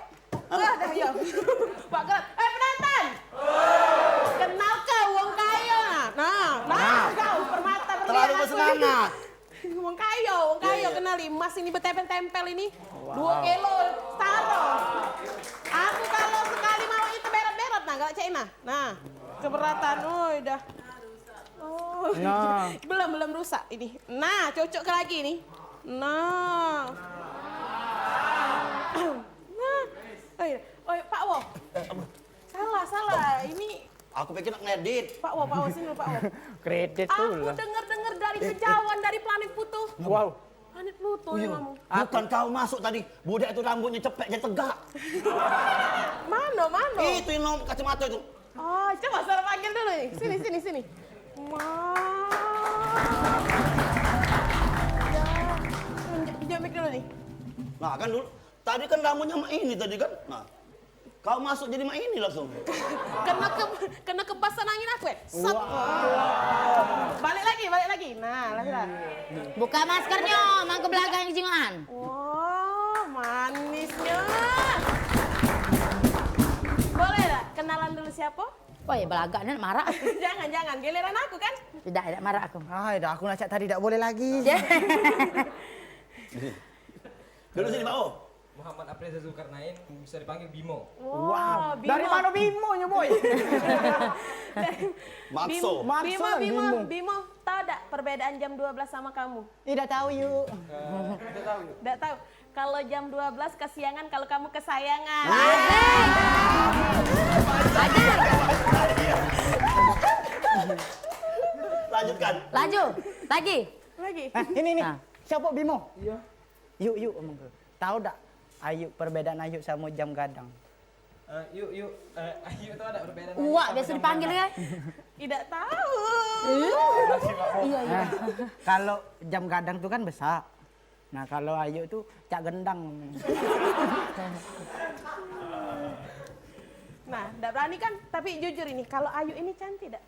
wah, dah, ya. Pak Gerat. Eh, penonton. Kenal ke Wong Kayo? Nah, nah, nah, kau permata terlalu bersemangat. Wong Kayo, Wong Kayo, iya, iya, kenali. Emas ini betempel-tempel ini. Wow. Dua kilo setara. Aku kalau sekali mau itu beret-beret, nah, kalau cak ini, nah. Nah, keberatan, oi, dah. Oh. Nah. Belum, belum rusak ini. Nah, cocok ke lagi ini. Nah. Nah. Oh, iya. Oh, Pak Wo. Salah, salah. Ini aku pikir nak ngedit. Pak Wo, Pak Wo, sini dulu, Pak Wo. Kredit tuh. Aku lah denger-denger dari kejauhan, dari planet Pluto. Wow. Planet Pluto. Oh, iya. Emang. Bukan kau masuk tadi, budak itu rambutnya cepek jadi tegak. Mano, mano? Itu yang nom-, kacamata itu. Oh, coba suruh panggil dulu nih. Sini, sini, sini. Wah. Ya. Pinjam, pinjam mic dulu nih. Nah, kan dulu, tadi kan rambutnya mak ini tadi kan. Nah. Kau masuk jadi mak ini langsung. Kena ke, kena kepasan angin aku, eh. Set. Wah. Balik lagi, balik lagi. Nah, lah, lah. Buka maskernya, mang ke belakang jingan. Wah, manisnya. Boleh tak kenalan dulu siapa? Wah, ya belagak ni, marak. Jangan, jangan. Giliran aku, kan? Tidak, tidak marak aku. Ah, dah aku nak cak tadi tak boleh lagi. Dulu sini, Pak O. Muhammad April Zulkarnain, bisa dipanggil Bimo. Wow, wow. Bimo. Dari mana Bimo nya, Boy? Dari Makso. Bimo, Makso Bimo, kan Bimo, Bimo. Bimo, tahu dak perbedaan jam dua belas sama kamu? Tidak tahu, yuk. Eh, tidak tahu, yuk. Tidak tahu. Kalau jam dua belas kesiangan, kalau kamu kesayangan. Asik. Lanjutkan. Laju. Lagi. Lagi. Eh, ini, ini. Nah. Siapa Bimo? Iya. Yuk, yuk, omong ke. Tahu dak, Ayu, perbedaan Ayu sama jam gadang? Eh, yuk, yuk. Eh, Ayu tahu dak perbedaan Ayu sama jam gadang? Uwak biasa dipanggil, ya? Tidak tahu. Iya, iya. Nah, kalau jam gadang tuh kan besar. Nah, kalau Ayu tuh cak gendang. Nah, ndak berani kan? Tapi jujur ini, kalau Ayu ini cantik dak?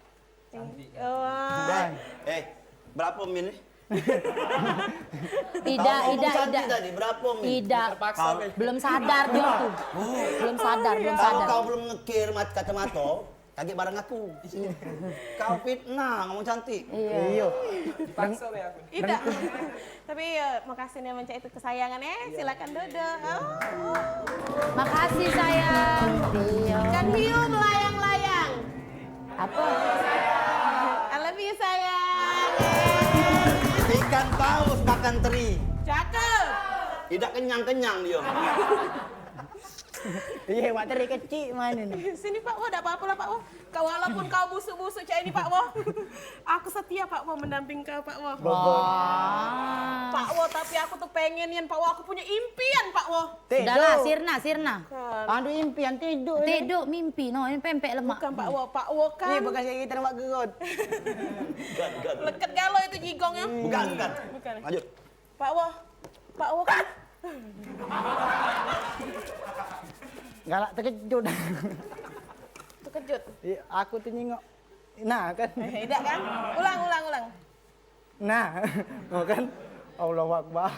Cantik, cantik. Wah. Eh, eh, berapa min ni? Tidak, tidak, tidak. Tadi, berapa min? Tidak. Terpaksa, Kak. Belum sadar dia tuh. Oh. Belum sadar, belum sadar. Kalau kau belum ngekir mat-, kacamata, kaget bareng aku. Kau fitnah, ngomong cantik. Iya. Iya. Dipaksa, Kak, aku. Tidak. Tapi, eh, makasih nih, mencak itu kesayangan, eh. Iya. Silakan duduk. Oh. Makasih, sayang. Iya. Ikan hiu melayang-layang. Apa? I love you, sayang. Ikan paus makan teri. Cakep. Tidak kenyang-kenyang dia. Iya, wak teri kecik mana ni? Sini, Pak Wo, dak apa-apa lah, Pak Wo. Kau, walaupun kau busuk-busuk cak ini, Pak Wo. Aku setia, Pak Wo, mendamping kau, Pak Wo. Wah. Pak Wo, tapi aku tuh pengen nian, Pak Wo. Aku punya impian, Pak Wo. Sudahlah, sirna, sirna. Bukan. Anu impian tidur ni. Tidur, mimpi, no, ini pempek lemak. Bukan, Pak Wo, Pak Wo kan. Iya, bekas kayak kita nampak gerot. Bukan, bukan. Leket galo itu jigongnya. Bukan, bukan. Bukan. Lanjut. Pak Wo, Pak Wo kan. Galak terkejut. Terkejut. Iya, aku tuh nyingok. Nah, kan. Eh, tidak kan? Ulang, ulang, ulang. Nah, oh kan. Allahu Akbar.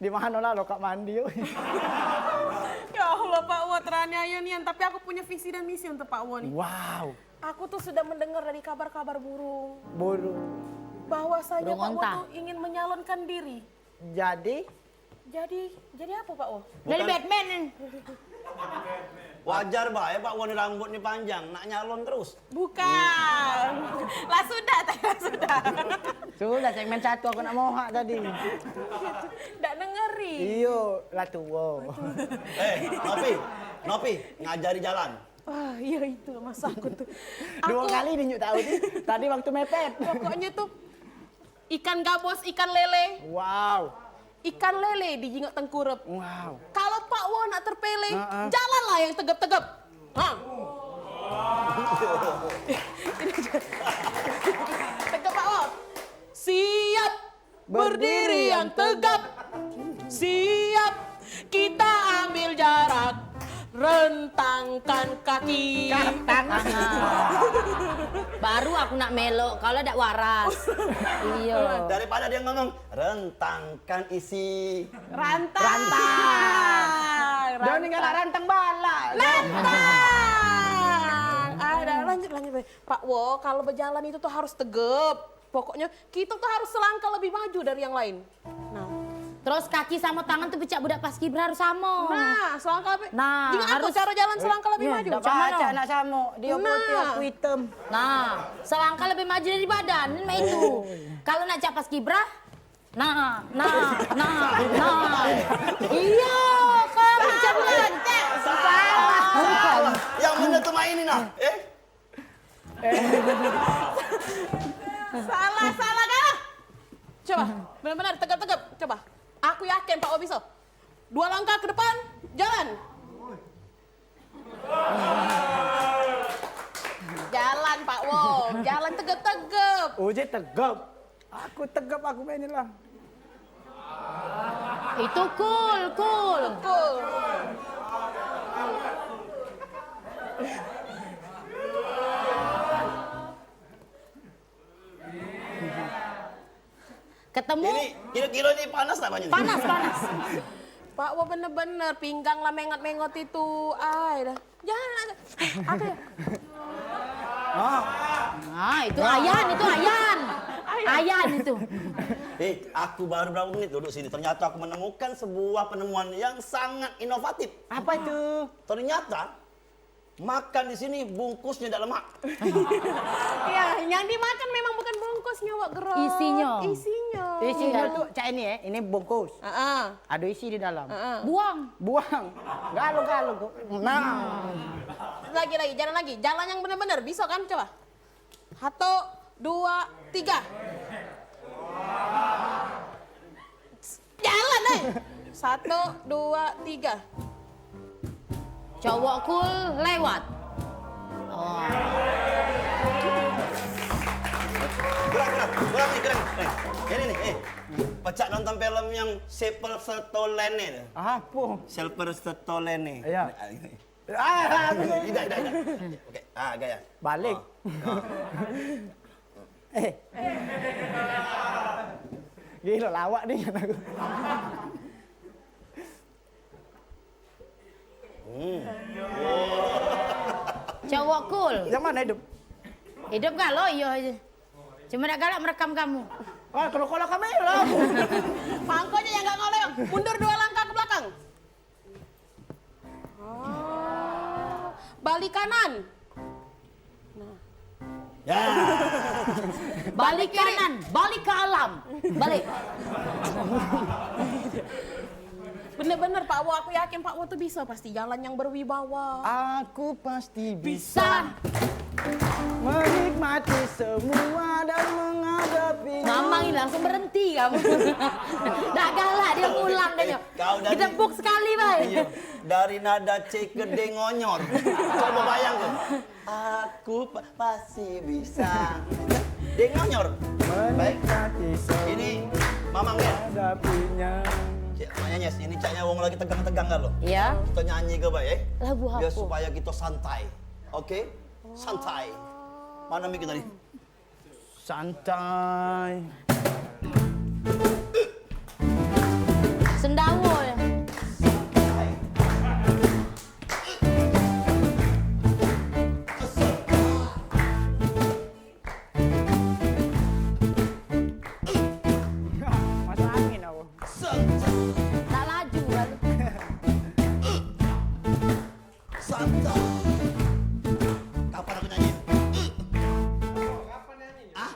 Di mana lah lo kak mandi, oi? Ya Allah, Pak Wo, teraniaya nian. Tapi aku punya visi dan misi untuk Pak Wo nih. Wow. Aku tuh sudah mendengar dari kabar-kabar burung. Burung. Bahwasanya Pak Wo tuh ingin menyalonkan diri. Jadi? Jadi, jadi apa, Pak Wo? Jadi Batman. Wajar bae Pak Wo ni rambut ni panjang, nak nyalon terus. Bukan. Lah sudah, tadi lah sudah. Sudah, segmen satu aku nak mohak tadi. Ndak dengeri. Iyo, lah tuo. Eh, Nopi, Nopi, ngajari jalan. Ah, iya itu masa aku tuh. Dua kali dinyuk tahu ni. Tadi waktu mepet. Pokoknya tuh ikan gabus, ikan lele. Wow. Ikan lele dijingok tengkurep. Wow. Kalau Pak Wo nak terpele, jalanlah yang tegep-tegep. Ha. Tegep, Pak Wo. Siap. Berdiri yang tegap. Siap. Kita ambil jarak. Rentang Kan kaki. Katang. Aha. Baru aku nak melok, kalau dak waras. Iyo. Daripada dia ngomong, "Rentangkan isi." Rantang. Rantang. Dah ning galak rantang balak. Rantang. Ah, dah, lanjut, lanjut, Pak Wo, kalau bejalan itu tuh harus tegep. Pokoknya kita tuh harus selangkah lebih maju dari yang lain. Nah. Terus kaki sama tangan tuh pecak budak paskibra harus sama. Nah, selangkah lebih. Nah, ingat aku harus cara jalan selangkah lebih maju. Dak pacak nak sama. Dia putih, aku hitam. Nah, selangkah lebih maju dari badan, mak itu. Kalau nak cak paskibra, nah, nah, nah, nah. Iya, kau pecak budak. Salah. Yang bener tuh mak ini nah. Eh? Salah, salah dah. Coba, benar-benar tegap-tegap. Coba. Aku yakin Pak Wo bisa. Dua langkah ke depan, jalan. Jalan Pak Wo, jalan tegap-tegap. Uje tegap. Aku tegap aku mainin lah. Itu cool, cool. Cool. Ketemu. Ini kira-kira ini panas tak banyak? Panas, panas. Pak Wo bener-bener pinggang lah mengot-mengot itu. Ai dah. Jangan. Eh, apa ya? Ah. Ah, itu Ayan, itu Ayan. Ayan. Ayan itu. Eh, aku baru berapa menit duduk sini. Ternyata aku menemukan sebuah penemuan yang sangat inovatif. Apa itu? Ternyata makan di sini bungkusnya dak lemak. Iya, yang dimakan memang bukan bungkusnya, Wak Gerot. Isinya. Isinya. Isinya tuh cak ini ya, ini bungkus. Heeh. Ada isi di dalam. Heeh. Buang. Buang. Galo-galo. Nah. Lagi, lagi, jalan lagi. Jalan yang bener-bener. Bisa kan? Coba. Satu, dua, tiga. Jalan, eh. Satu, dua, tiga. Cowok cool lewat. Oh. Kurang, kurang, kurang nih, kurang. Eh, ini nih, eh. Pecak nonton film yang Sylvester Stallone tuh. Apa? Sylvester Stallone. Iya. Ah, tidak, tidak, tidak. Oke, ah, gaya. Balik. Oh. Oh. Eh. Gila lawak nih kata aku. Hmm. Cowok cool. Yang mana hidup? Hidup galo, iyo aja. Cuma dak galak merekam kamu. Ah, kalau, kalau kamera. Mangkonyo yang gak ngoleh, mundur dua langkah ke belakang. Oh. Balik kanan. Nah. Ya. Balik kanan, balik ke alam. Balik. Bener-bener, Pak Wo, aku yakin Pak Wo tuh bisa pasti jalan yang berwibawa. Aku pasti bisa. Bisa. Menikmati semua dan menghadapinya. Mamang ini langsung berhenti kamu. Dak galak dia ngulang dah. Kau dari Ditepuk sekali, Bay. Iya. Dari nada C ke D ngonyor. Coba bayangkan. Aku pa- pasti bisa. D ngonyor. Baik. Menikmati semua Ini Mamang ya. Hadapinya. Cek, maknanya ini caknya wong lagi tegang-tegang kan lo. Iya. Kita nyanyi ke, Bay, eh? Lagu Biar apa? Supaya kita santai. Oke? Santai. Mana mic tadi? Santai. Sendawa ya. Masuk angin aku. Tak laju lalu. Santai. Kapan aku nyanyi? Ah?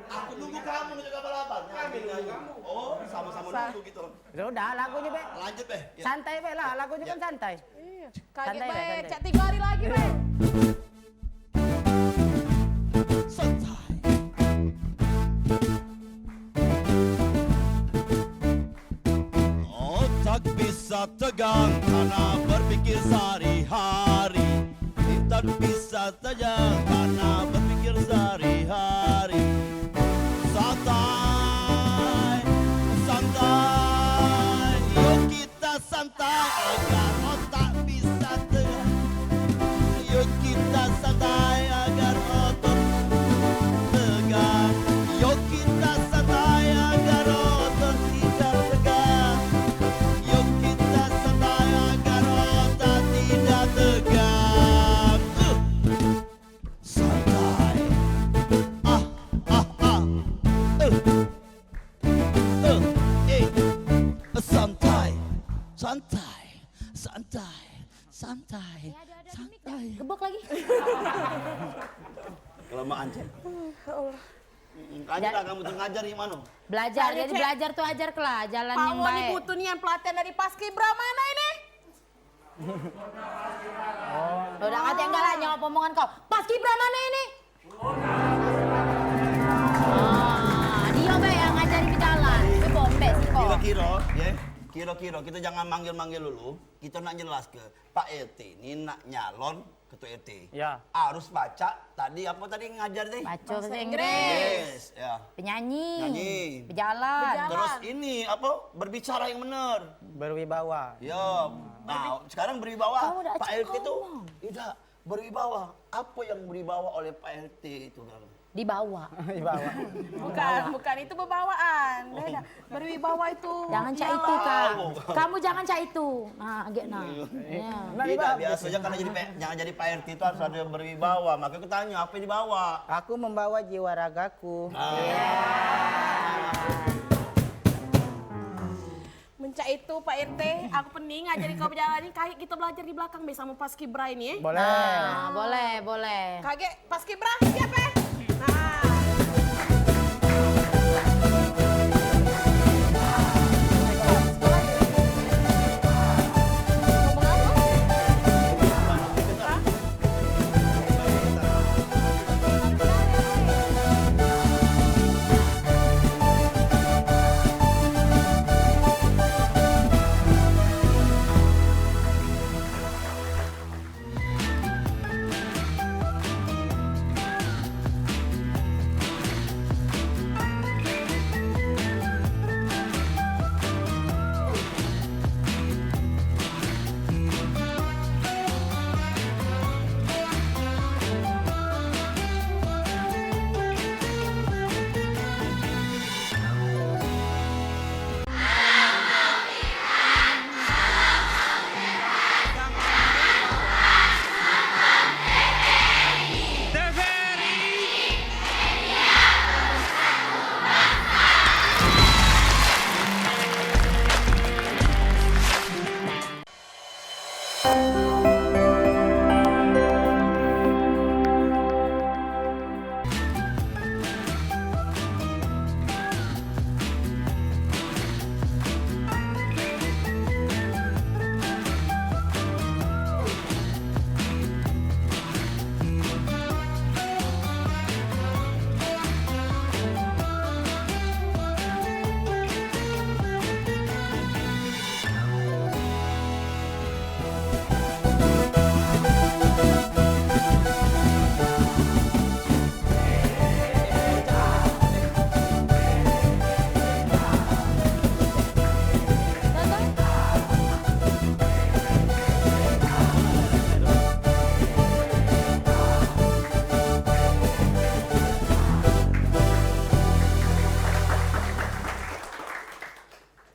Aku nunggu kamu nunggu kapan-kapan. Kami nunggu kamu. Oh, sama-sama nunggu gitu. Sudah, lagunya, Be. Lanjut, Be. Ya. Santai, Be, lah. Lagunya kan santai. Iya. Kaget, Be. Santai, Be. Santai. Cak tiga hari lagi, Be. Santai. Otak bisa tegang karena berpikir sehari-hari. Kita bisa tegang karena berpikir sehari-hari. Santai, santai, yuk kita santai agar otak bisa tegang. Santai. Eh, ada, ada, ada mic, ya? Santai. Gebok lagi. Kelamaan, Cek. Ya Allah. Mm, lanjutlah, kamu tu ngajar di mano? Belajar. Jadi, Cek, belajar tu ajar kelah, jalan yang baik. Pak Wo ni butuh nian pelatihan dari Paskibra mano ini? Lo dak ngerti enggak lah nyawab omongan kau. Paskibra mano ini? Ah, dia be yang ngajari bejalan. Tapi bombek sih kau. Kiro-kiro, ye. Kiro-kiro, kita jangan manggil-manggil dulu. Kita nak jelas ke Pak R T ni nak nyalon Ketua R T. Ya. Harus baca tadi, apa tadi ngajar tadi? Baca bahasa Inggris. Inggris, ya. Penyanyi. Nyanyi. Bejalan. Bejalan. Terus ini, apa? Berbicara yang benar. Berwibawa. Ya. Nah, sekarang berwibawa. Kamu dah Pak R T tu, ngomong. Tidak berwibawa. Apa yang berwibawa oleh Pak R T itu, kamu? Dibawa. Dibawa. Bukan, bukan itu bebawaan. Beda. Berwibawa itu. Jangan cak itu, Kak. Kamu jangan cak itu. Nah, agak nah. Iya. Tidak, biasanya kalau jadi P-, jangan jadi Pak R T itu harus ada berwibawa. Makanya aku tanya, apa yang dibawa? Aku membawa jiwa ragaku. Ah. Mencak itu, Pak R T, aku pening ngajari kau bejalan ni. Kagek kita belajar di belakang be sama Paskibra ini, eh. Boleh. Nah, boleh, boleh. Kagek Paskibra, siap, eh? Nah.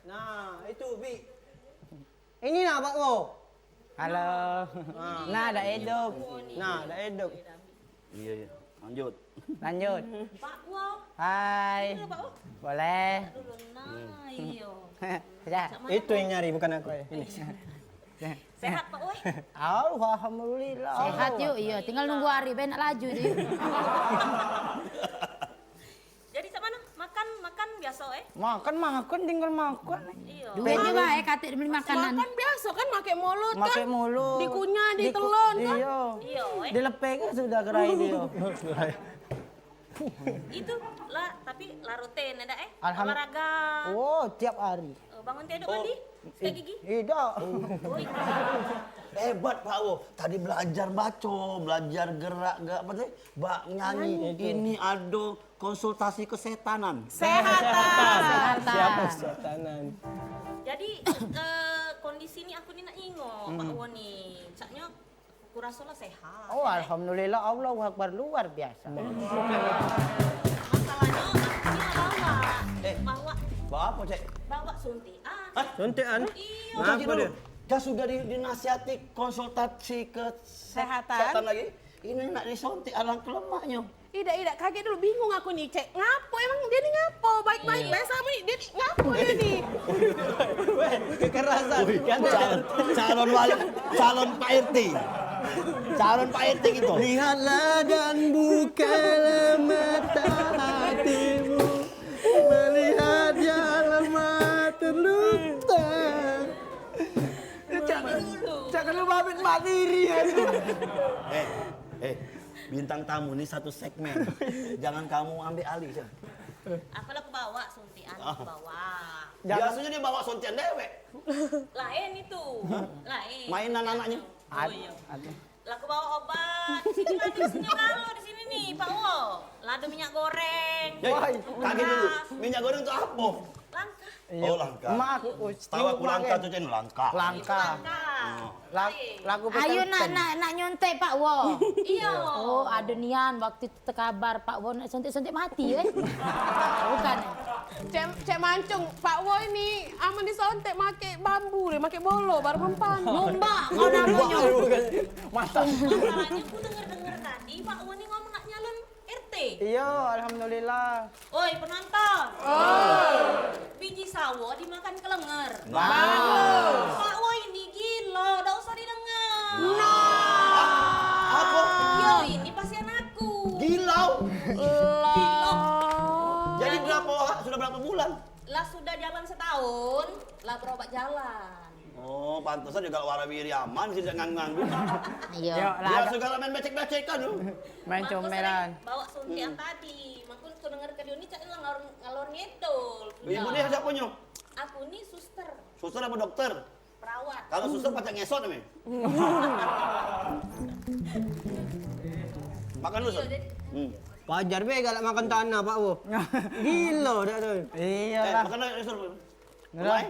Nah, itu, Bi. Ini nah, Pak Wo. Halo. Nah. Nah, dak hidup. Nah, dak hidup. Iya, iya. Lanjut. Lanjut. Pak Wo. Hai. Ini Pak Wo. Boleh. Dulu, nah, iyo. Ya. Itu yang nyari, bukan aku. Ini. Sehat, Pak Wo? Alhamdulillah. Sehat, yuk. Iya, tinggal nunggu hari, benak laju, yuk. Jadi, cak mano? Makan, makan biaso, eh? Makan, makan, tinggal makan. Iyo. Duitnyo bae, katek dibeli makanan. Makan biaso kan, make mulut kan? Make mulut. Dikunyah, ditelan kan? Iyo. Iyo, eh. Dilepeh kan sudah gerai dio. Itu lah, tapi la rutin dak, eh? Alham-, olahraga. Oh, tiap hari. Oh, bangun tiduk mandi, sikat gigi? Idak. Oh, idak. Hebat, Pak Wo. Tadi belajar baco, belajar gerak, gerak apa tadi? Bak nyanyi. Ini ado konsultasi kesetanan. Sehatan. Siapa sehatanan? Jadi, eh, kondisi ni aku ni nak ingok, Pak Wo ni. Caknyo Ku raso lah sehat. Oh, alhamdulillah, Allahu Akbar, luar biasa. Masalahnya, aku ni bawa. Eh, bawa. Bawa apa, Cek? Bawa suntikan. Hah? Suntikan? Iyo. Ngapa dulu? Dah sudah di, dinasihati konsultasi kesehatan lagi? Ini nak disuntik alang ke lemaknyo. Idak, idak, kaget dulu, bingung aku ni, cek ngapo emang dia ni ngapo, baik-baik bae samo ni, dia ni ngapo dia ni? Kekerasan. Calon, calon wali, calon Pak R T. Calon Pak R T gitu. Lihatlah dan bukalah mata hatimu, melihat jalan mata terluka. Cak, cak kena babit mak diri aku. Eh, eh, bintang tamu ni satu segmen. Jangan kamu ambil alih, Cak. Aku lah aku bawa suntian, aku bawa. Biasanya dia bawa suntian dewek. Lain itu. Lain. Mainan anaknya. Oh, iya. Lah aku bawa obat. Di sini lah, di sini galo, di sini nih, Pak Wo. Lah ada minyak goreng. Hei, kaget dulu. Minyak goreng tu apo? Langkah. Iyo. Oh, langkah. Emak aku, oh, setahu aku langkah tu, Cen, langkah. Langkah. Langkah. Lain. Lagu. Ayo nak, nak, nak nyontek Pak Wo. Iyo. Oh, ada nian waktu itu tekabar Pak Wo nak sontek-sontek mati, eh. Bukan. Cek, cek mancung, Pak Wo ini amun disontek make bambu deh, make bolo, baru mempan. Nombak, kau namonyo. Mantap. Masalahnya aku denger-denger tadi Pak Wo ini ngomong nak nyalon R T. Iyo, alhamdulillah. Oi, penonton. Oi. Biji sawo dimakan kelenger. Bagus. Pak Wo ini gilo, dak usah didengar. Nah. Apo? Yo, ini pasian aku. Gilo. Gilo. Jadi berapa, sudah berapa bulan? Lah sudah jalan setahun, lah berobat jalan. Oh, pantesan juga warawiri aman sih, ngang-ngang. Iya. Yo, dia lah, segala main becek-becekan tu. Main comelan. Bawa suntian tadi. Mangko ku denger ke dia ni cak ngalor, ngalor ngidul. Ibu dia siapa nyo? Aku ni suster. Suster apa dokter? Perawat. Kalau suster pacak ngesot ame. Makan dulu, Sur. Hmm. Wajar be galak makan tanah, Pak Wo. Gilo dak tu. Iyalah. Eh, makan dulu, Sur. Nah.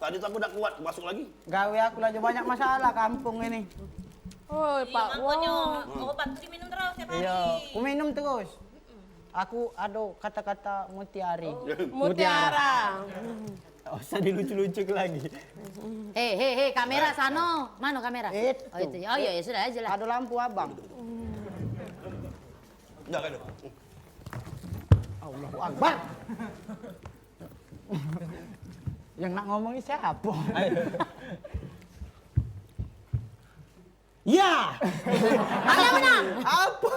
Tadi tu aku dak kuat, masuk lagi. Gawe aku laju banyak masalah kampung ini. Oi, Pak Wo. Iya, makanya obat tu diminum terus tiap hari. Iya, ku minum terus. Aku ado kata-kata mutiari. Oh, mutiara. Dak usah dilucu-lucuke lagi. Hei, hei, hei, kamera sano. Mano kamera? Itu. Oh, itu. Oh, iya, ya sudah aja lah. Ado lampu, Abang. Dah, dah. Allahu Akbar. Yang nak ngomong ni siapa? Ya. Ada menang. Apa?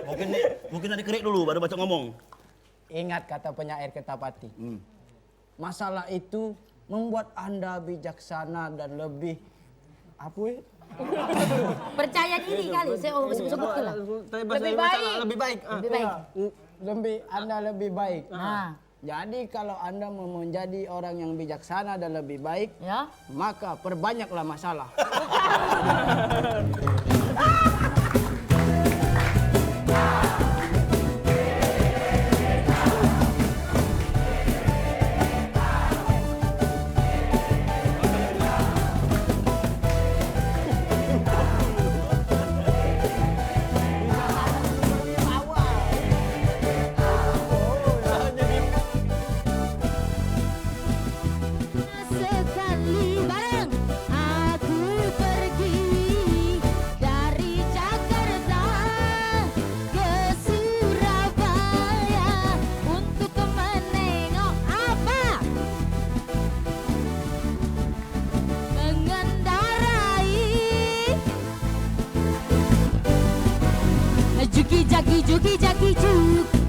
Mungkin, mungkin ado kerik dulu, baru baca ngomong. Ingat kata penyair Kertapati. Hmm. Masalah itu membuat Anda bijaksana dan lebih, apa, eh? Percaya diri kali, saya, oh, sebut-sebut lah. Lebih baik. Lebih baik. Ah. Lebih baik. Lebih, Anda lebih baik. Ah. Nah. Jadi, kalau Anda mau menjadi orang yang bijaksana dan lebih baik, ya, maka perbanyaklah masalah. Sekali bareng aku pergi dari Jakarta ke Surabaya untuk menengok apa? Mengendarai juki jaki, juki jaki, juki.